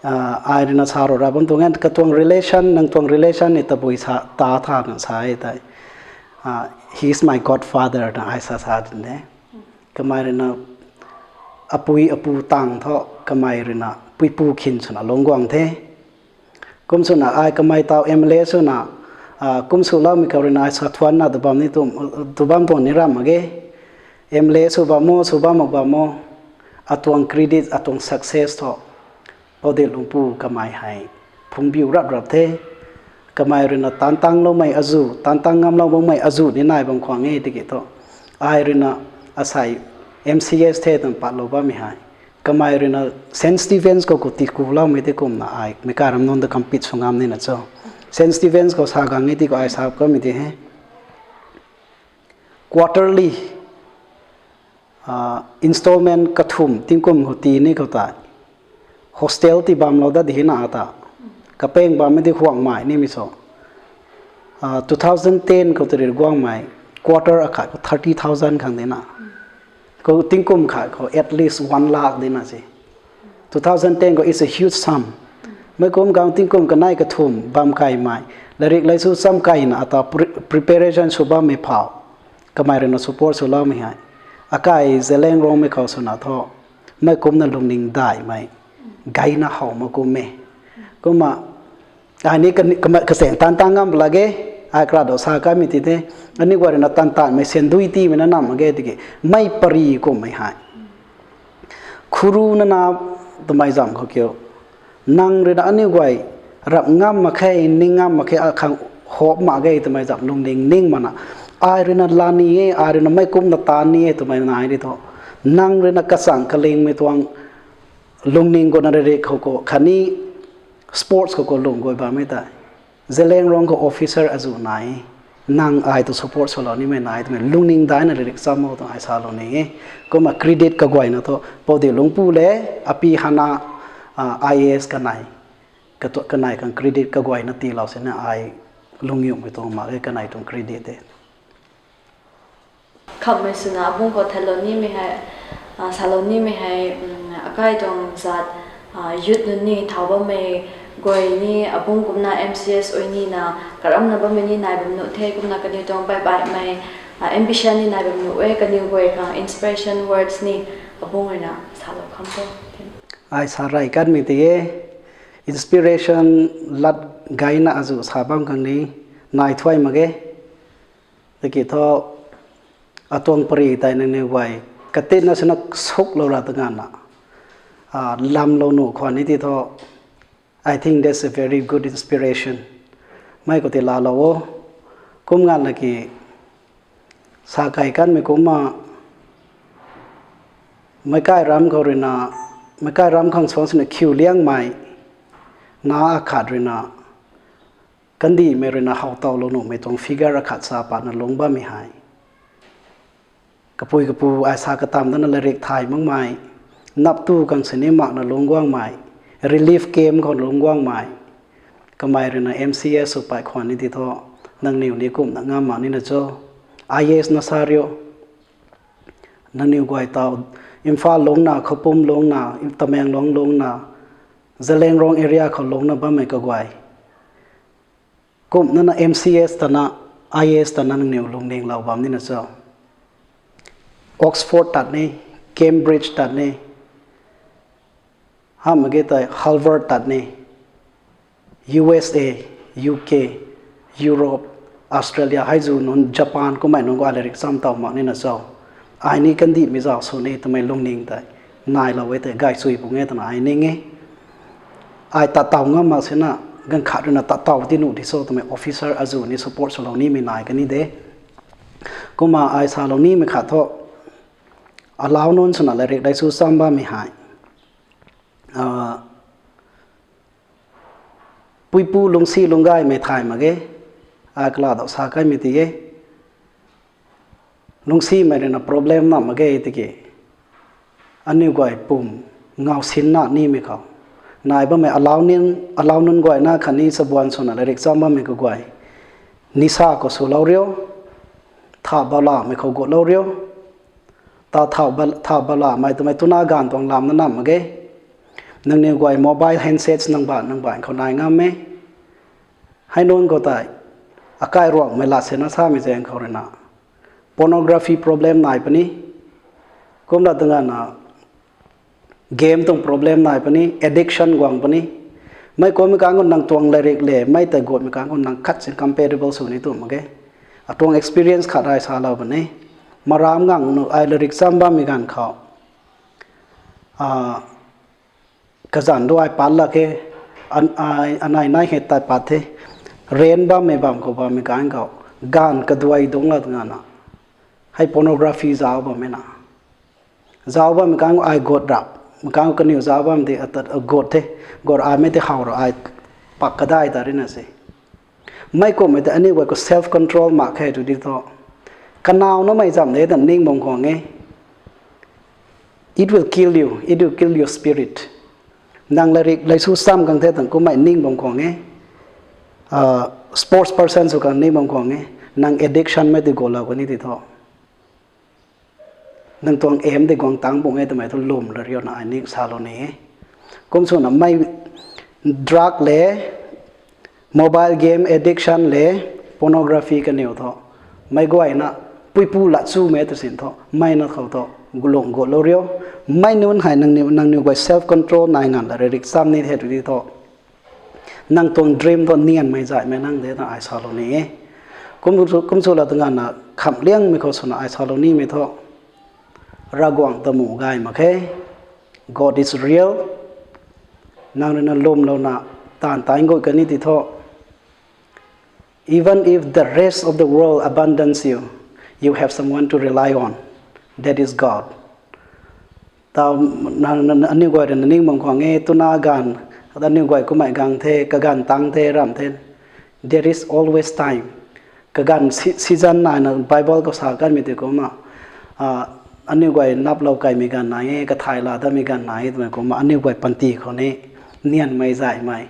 Ai rui na sa ru ra bam tuang e, katuang relation, nang tuang relation ni tabui sa, ta tha kan sa e tei. He is my godfather na ai sa sa din de. Kamei rui na apui apu tang thu kamei rui na puipu khin swna lungc guang the. Kum swna ai kamei taw M L A swna, kum swloumei khou rui na ai sa thuanc na tu bam ni, tu bam tuang ni ram mak ge. M L A sw bam o, sw bam mak bam o. atuang credit, atuang success thu Poudip Lungpu kamei hei phungbiu rap rap the. Kamei ruina tan tangloumei azuh, tan tang ngamlou bammei azuh ni nai bam khwang e tiki thu, ai ruina asei M C S the twna patlou bammei hei, kamei ruina Saint Stephen's khou khou tikuloumei tei kumna ai meic kai ram nunc ta compete sw ngam nina cho. Saint Stephen's khou sa gang e ti khou ai sa kamei ti he. Quarterly, installment kathumh tingkum khou tii ni khou tei hostel ti bamlou dat di hina ata, kapeng bammei di huangmei nimei so. Two thousand ten khou tari guangmei quarter akhat khou thirty thousand khang dina, khou tingkum khat khou at least one lakh dina se. Two thousand ten khou is a huge sum. Meic kum gang tingkum kanei kathumh bam kaimei, lairik laisu cham kaina ata preparation sw bammei phau, kamei ruina support swloumei hei, akai Zeliangrongmei khou swna thu, meic kumna lungning daihmei gayna how mak kum e. Kumna ai ni kasaeng tan tang ngam pala ge, ai kra dou sa kamei ti the, aniu guay ruina tan tanmei sandui tiimei na nam mak ge tiki, mei pary kummei hei khuru nana twmei zam khou kiu, nang ruina aniu guay rap ngam mak khe, ning ngam mak khe, akhang hop mak ge twmei zam lungning ning mana, ai ruina la ni e, ai ruina meic kumna tan ni e twmei nai di thu, nang ruina kachang kalingmei tuang lungning guna riri khou khou khatni sports khou khou lung guay bammei tei, Zeliangrong khou officer azuh nai, nang ai tu support swlou nimei nai twmei lungning daina lairik cham o tuang ai salou ni e. Kumna credit kaguayna thu Poudip Lungpu le, api hana I A S kanei, kanei khang credit kaguayna tiilou sina ai lungiumei tuang mak e, kanei tuang credit de. Khamhmei swna abungc khou thailou nimei hei, salou nimei hei, akai tuang zat youth nunc ni thau bammei guay ni abungc kumna M C S ui nina karamna bammei ni nai bam nuh the, kumna kaniw tuang baihbaihmei ambition ni nai bam nuh e, kaniw guay khang inspiration words ni abungc ruina salou kham tho. Ai sa rey kanmei ti e, inspiration lat gayna azuh sa bam khang ni nai thuay mak ge. Tiki thu, atuang pary tei nangniw guay katinna swna suklou ra ta nganvna lamlou nuh khwan ni ti thu, I think that's a very good inspiration. Mei khou ti laalou o. Kum nganvna ki sa kei kanmei kumna, meic kai ram khou ruina, meic kai ram khang suang sina khiu liangmei na akhat ruina, kandihmei ruina how towlou nuhmei tuang figure akhat sa patna lungc bammei hei, kapui kapu ai sa katam dana lairik thay makmei, naptu khang sini makna lungc guangmei, relief camp khou lungc guangmei, kamei ruina M C S sw pay khwan ni ti thu, nangniw ni kumna ngam mak nina cho, I A S na sa rio, nangniw guay taw, Imphal lungcna, Khoupum lungcna, Tamenglong lungcna, Zeliangrong area khou lungcna bammei kaguay, kumna na M C S tana, I A S tana nangniw lungninglou bam nina cho. Oxford tat ni, Cambridge tat ni, hamh mak ge tei Harvard tat ni, U S A, U K, Europe, Australia, hei zu nunc Japan kummei nunc khou ai lairik cham tow mak nina cho. Ai ni kandihmei zauc sw ni twmei lungning tei nailou e tei gaychui pung e twna ai ning e. Ai tat tow ngam mak sina, ganv khat ruina tat tow ti nuh di cho twmei officer azuh ni support swlou nimei nai kani de. Kumna ai salou nimei khat thu, alau nunc swna lairik laisu cham bammei hei, puipu lungcsi lungc gaymei thay mak ge, ai kala dou sa kaimei ti e. Lungcsimei ruina problem nam mak ge tiki, aniu guay pum ngau sinna nimei khou nai bammei alau nunc guayna khatni chabuan swna lairik cham bammei kaguay, nisa khou swlou rio, thau baulamei khou gutlou rio, ta thau baulamei twmei tuna ganv tuang lam na nam mak ge. Nangniw guay mobile handsets nang ban nang ban khou nai ngam e. Hei nunc khou tei, akai ruangmei lat sina samei zaeng khou ruina, pornography problem nai puni, kumna tangana game tuang problem nai puni, addiction guang puni. Mei kummei kang khou nang tuang lairik le mei tei gutmei kang khou nang khat sin compatible sw ni tu mak ge. Atuang experience khat ai salou puni. Maram ngang nu ai lairik cham bammei ganv khou, Ah, kazanc du ai pat lak khe, an, ai, anai nai hei tat pat the. Rent bammei bam khou bammei kan khou, gaanv kaduai dungc la twna na, hei pornography zauc bammei na. Zauc bammei kan khou ai got rap, mei kan khou kaniw zauc bam de, atat, agot the, got ai mei tei how ra ai pak kadai ta rina se. Mei kummei tei aniu guay khou self control mak khe tu di thu, kanaw namei zam de ta ning bam khwang e. It will kill you, it will kill your spirit. Nang lairik laisu sam khang the tang kummei ning bam khwang e. Ah, sports person sw khang ning bam khwang e. Nang addiction mei tei golou kani ti thu, nang tuang aim tei guang tang bung e twmei thu lwm la riuna ai ning salou ni e. Kum swna mei drug le, mobile game addiction le, pornography kaniw thu, mei guayna puipu lat chumei tw sin thu mei na khou thu gulung gutlou riu. Mei nunc hei nangniw, nangniw guay self control nai nganv la lairik cham ni the tu di thu, nang tuang dream thu nianmei zaihmei nang de ta ai salou ni e. Kum, kum sw la tw nganvna khamliangmei khou swna ai salou nimei thu, Ravguangc ta mu gay mak khe. God is real. Nang ruina lwmlouna taanv taanc gut kani ti thu, even if the rest of the world abandons you, you have someone to rely on. That is God. Tau, nang, nang, aniu guay ruina ning bam khwang e, twna ganv, aniu guay kummei gang the, kaganv tang the, ramh the. There is always time. Kaganv se-, season naina Bible khou sa kanmei tei kumna, ah, aniu guay naplou kaimei ganv nai e, kathai la datmei ganv nai e twmei kumna aniu guay panty khou ni nianmei zaihmei,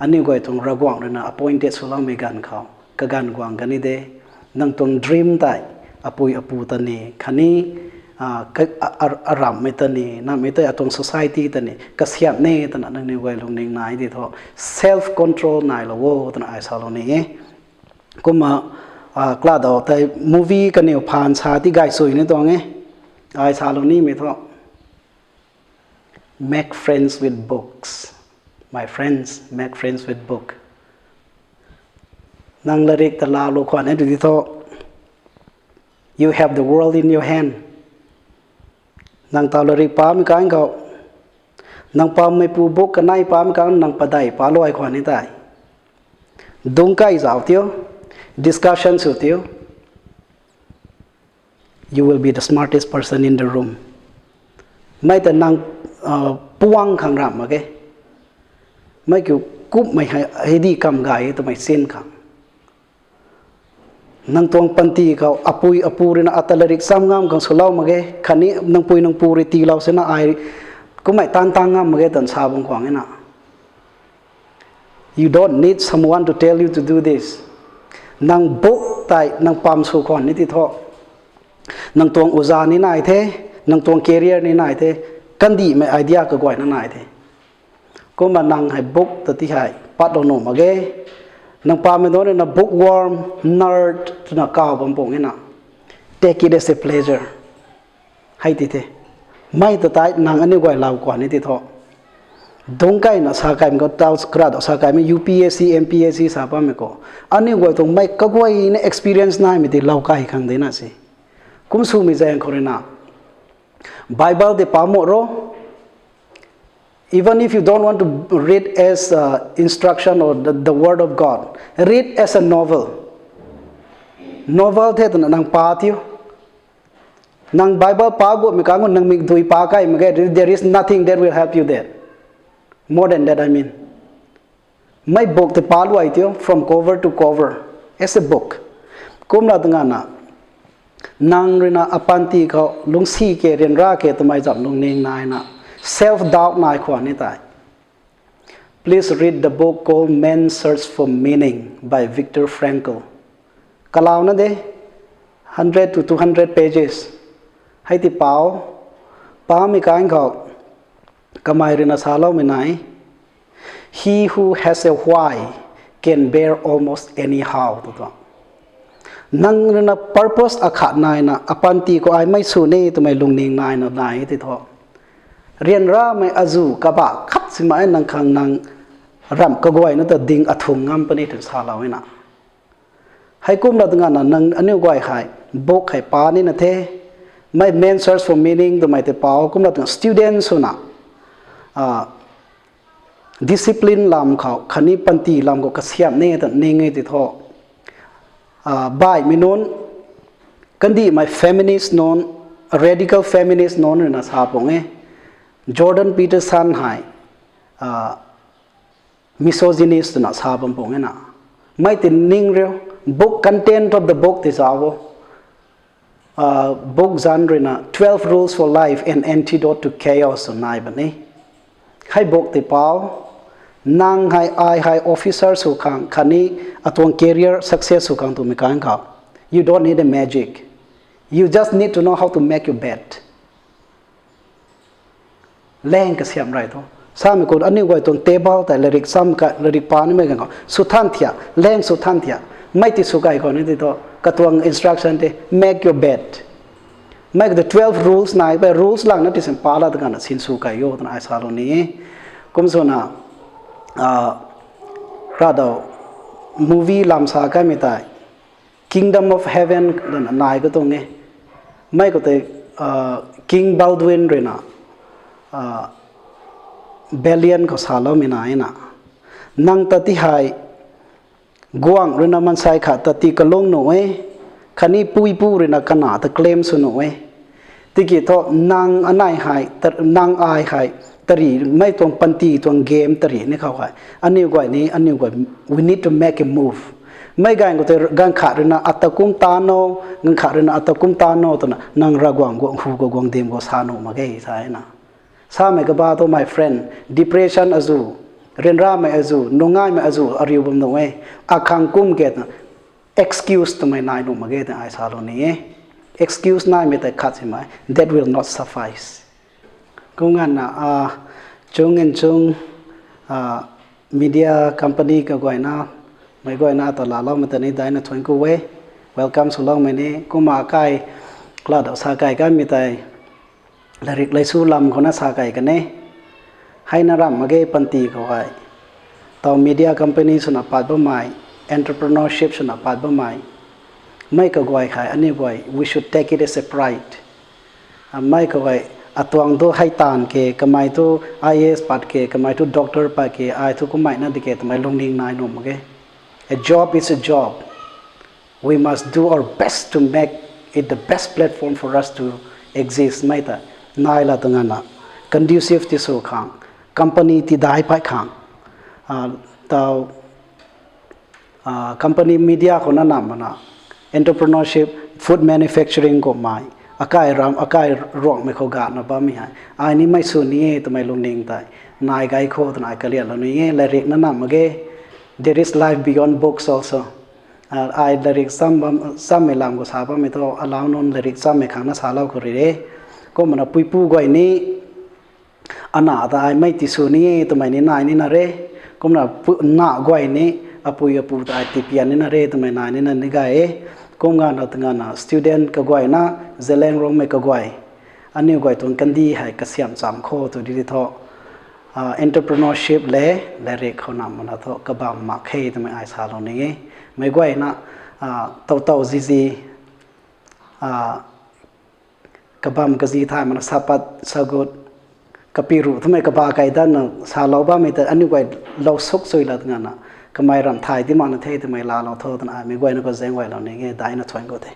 aniu guay tuang Ravguangc ruina appointed swloumei ganv khou kaganv guang kani de. Nang tuang dream tei apui apu ta ni khatni, ah, ka, a, a, aramhmei ta ni, namei tei atuang society ta ni kasiamh ni twna nangniw guay lungning nai ti thu, self control nailou o twna ai salou ni e. Kumna, ah, kladau tei movie kaniw phaan sa ti gay sui ni tuang e. Ai salou nimei thu, make friends with books. My friends, make friends with book. Nang lairik ta laalou khwan e tu di thu, you have the world in your hand. Nang tau lairik pamei kan khou, nang pammeipu book kanei pamei kan nang padeih palou ai khwan ni tei, dungc kai zauc tiu, discussion sw tiu, you will be the smartest person in the room. Mei ta nang, ah, puang khang ramh mak ge. Mei kiu kumhmei hei, hei di kam gay e twmei sin khang. Nang tuang panty khou apui apu ruina ata lairik cham ngam khang swlou mak ge. Khatni nang pui nang pu rui tiilou sina ai kummei tan tang ngam mak ge tan sa bam khwang e na. You don't need someone to tell you to do this. Nang book tei nang pam sw khwan ni ti thu, nang tuang uza ni nai the, nang tuang career ni nai the, kandihmei idea kaguayna nai the. Kumna nang hei book ta ti hei patlou nuh mak ge. Nang pamei nunc ruina bookworm, nerd twna kaw bam pung e na. Take it as a pleasure. Hei ti the. Mei ta tei nang aniu guay lou khwan ni ti thu, dungc kaina sa kaimei khou tau kra dau sa kaimei U P S C, M P S C sa bammei khou, aniu guay tuang mei kaguayna experience naimei ti lou kai khang de na se. Kum swmei zaeng khou ruina Bible tei pa mo ro. Even if you don't want to read as, uh, instruction or the, the word of God, read as a novel. Novel the twna nang pa tiu. Nang Bible pa gutmei kan khou nang mikdui pa kai mak ge, there is nothing that will help you there. More than that, I mean. Mei book tei pa luai tiu, from cover to cover, as a book. Kumna tw nganvna, nang ruina apanty khou lungcsi ke, ryanra ke twmei zam lungning naina, self doubt nai khwan ni tei, please read the book called Man's Search for Meaning by Viktor Frankl. Kalauna de, hundred to two hundred pages. Hei ti pau, pamei kan khou, kamei ruina saloumei nai, He who has a why can bear almost anyhow, tw tuang. Nang ruina purpose akhat naina, apanty khou ai mei sw ni twmei lungning naina nai ti thu, ryanramei azu kabah khat simei nang khang nang ramh kaguayna ta ding athung ngam puni twna salou e na. Heikumna tw nganvna nang aniu guay hei book hei pa nina the, Mei main search for meaning twmei tei pou, kumna tuang student swna, ah, discipline lam khou, khatni panty lam khou kasiamh ni ta ning e ti thu. Ah, baihmei nunc, kandihmei feminist nunc, radical feminist nunc ruina sa pung e. Jordan Peterson hei, ah, misogynist twna sa bam pung e na. Mei ti ning riu, book, content of the book ti zauc o. Ah, book zanc ruina Twelve Rules for Life, An Antidote to Chaos sw nai bam e. Hei book ti pou, nang hei, ai hei officer sw khang, khatni atuang career success sw khang twmei kan khou, you don't need a magic. You just need to know how to make your bed. Lang kasiamh rey thu. Samei khou aniu guay tuang table tei latrik cham ka, latrik pa nimei ganv khou sw than thiak, lang sw than thiak. Mei ti sw kei khou ni ti thu, katuang instruction tei, make your bed. Mei khou tei twelve rules nai, pei rules langna ti sin pa la ta ganv na sin sw kei o twna ai salou ni. Kum swna, ah, kra daw, movie lam sa kaimei tei, Kingdom of Heaven twna nai ka tuang e. Mei khou tei, ah, King Baldwin ruina, ah, Balian khou saloumei nai na. Nang ta ti hei, guangc ruina mansei khat ta ti kalung nuh e, khatni puipu ruina kana ta claim sw nuh e. Tiki thu nang anei hei, ta-, nang ai hei, tari mei tuang panty tuang game tari ni khou hei, aniu guay ni, aniu guay, we need to make a move. Mei ganv khou tei ganv khat ruina ata kum ta no, ganv khat ruina ata kum ta no twna nang Ravguangc guang hu khou guang dim khou sa nuh mak ge sa e na. Samei kaba thu my friend, depression azu, ryanramei azu, nungaimei azu ariu bam nuh e, akhang kum ke twna excuse twmei nai nuh mak ge twna ai salou ni e. Excuse naimei tei khat simei, that will not suffice. Kum ganv na, ah, chung in chung, ah, media company kaguayna, meic guayna ta laaloumei ta ni daina thuanc ku e. Welcome swloumei ni, kumna kai, kala daw sa kei kanmei tei, latrik laisu lam khou na sa kei kan e. Heina ramh mak ge panty khou hei. Taw media company swna pat bammei, entrepreneurship swna pat bammei. Mei kaguay hei, aniu guay, we should take it as a pride. Ah, mei kaguay, atuang thu hei taanv ke, kamei thu I A S pat ke, kamei thu doctor pat ke, ai thu kummei na di ke, twmei lungning nai nuh mak ge. A job is a job. We must do our best to make it the best platform for us to exist. Mei ta, nai la ta nganvna, conducive ti sw khang, company ti dai phay khang, ah, taw, ah, company media khou na nam mana, entrepreneurship, food manufacturing kummei, akai ram, akai ruangmei khou gana bammei hei, ai ni mei sw ni e twmei lungning tei nai gay khou twna ai kalianlou ni e, latrik na nam mak ge. There is life beyond books also. Ah, ai latrik cham bam, chammei lam khou sa bammei thu, alau nunc latrik chammei khang na salou khou rui e. Kumna puipu guay ni, ana ta ai mei ti sw ni e twmei ni nai nina re. Kumna pu-, na guay ni, apui apu ta ai tipian nina re twmei nai nina ni gay e. Kum ganv na ta nganvna student kaguayna, Zeliang Rongmei kaguay, aniu guay tuang kandih hei kasiamh cham khou tw di di thu, ah, entrepreneurship le, latrik khou nam mana thu kabam mak khe twmei ai salou ni e. Meic guayna, ah, tow tow zizi, ah, kabam kazi thay mana sapat sagut, kapi ruh twmei kaba kei datna salou bammei ta aniu guay lou suk sui la ta nganvna, kamei ramh thay ti makna the twmei laalou tho twna ai meic guayna khou zaeng guaylou ni e, daina thuanc ku the.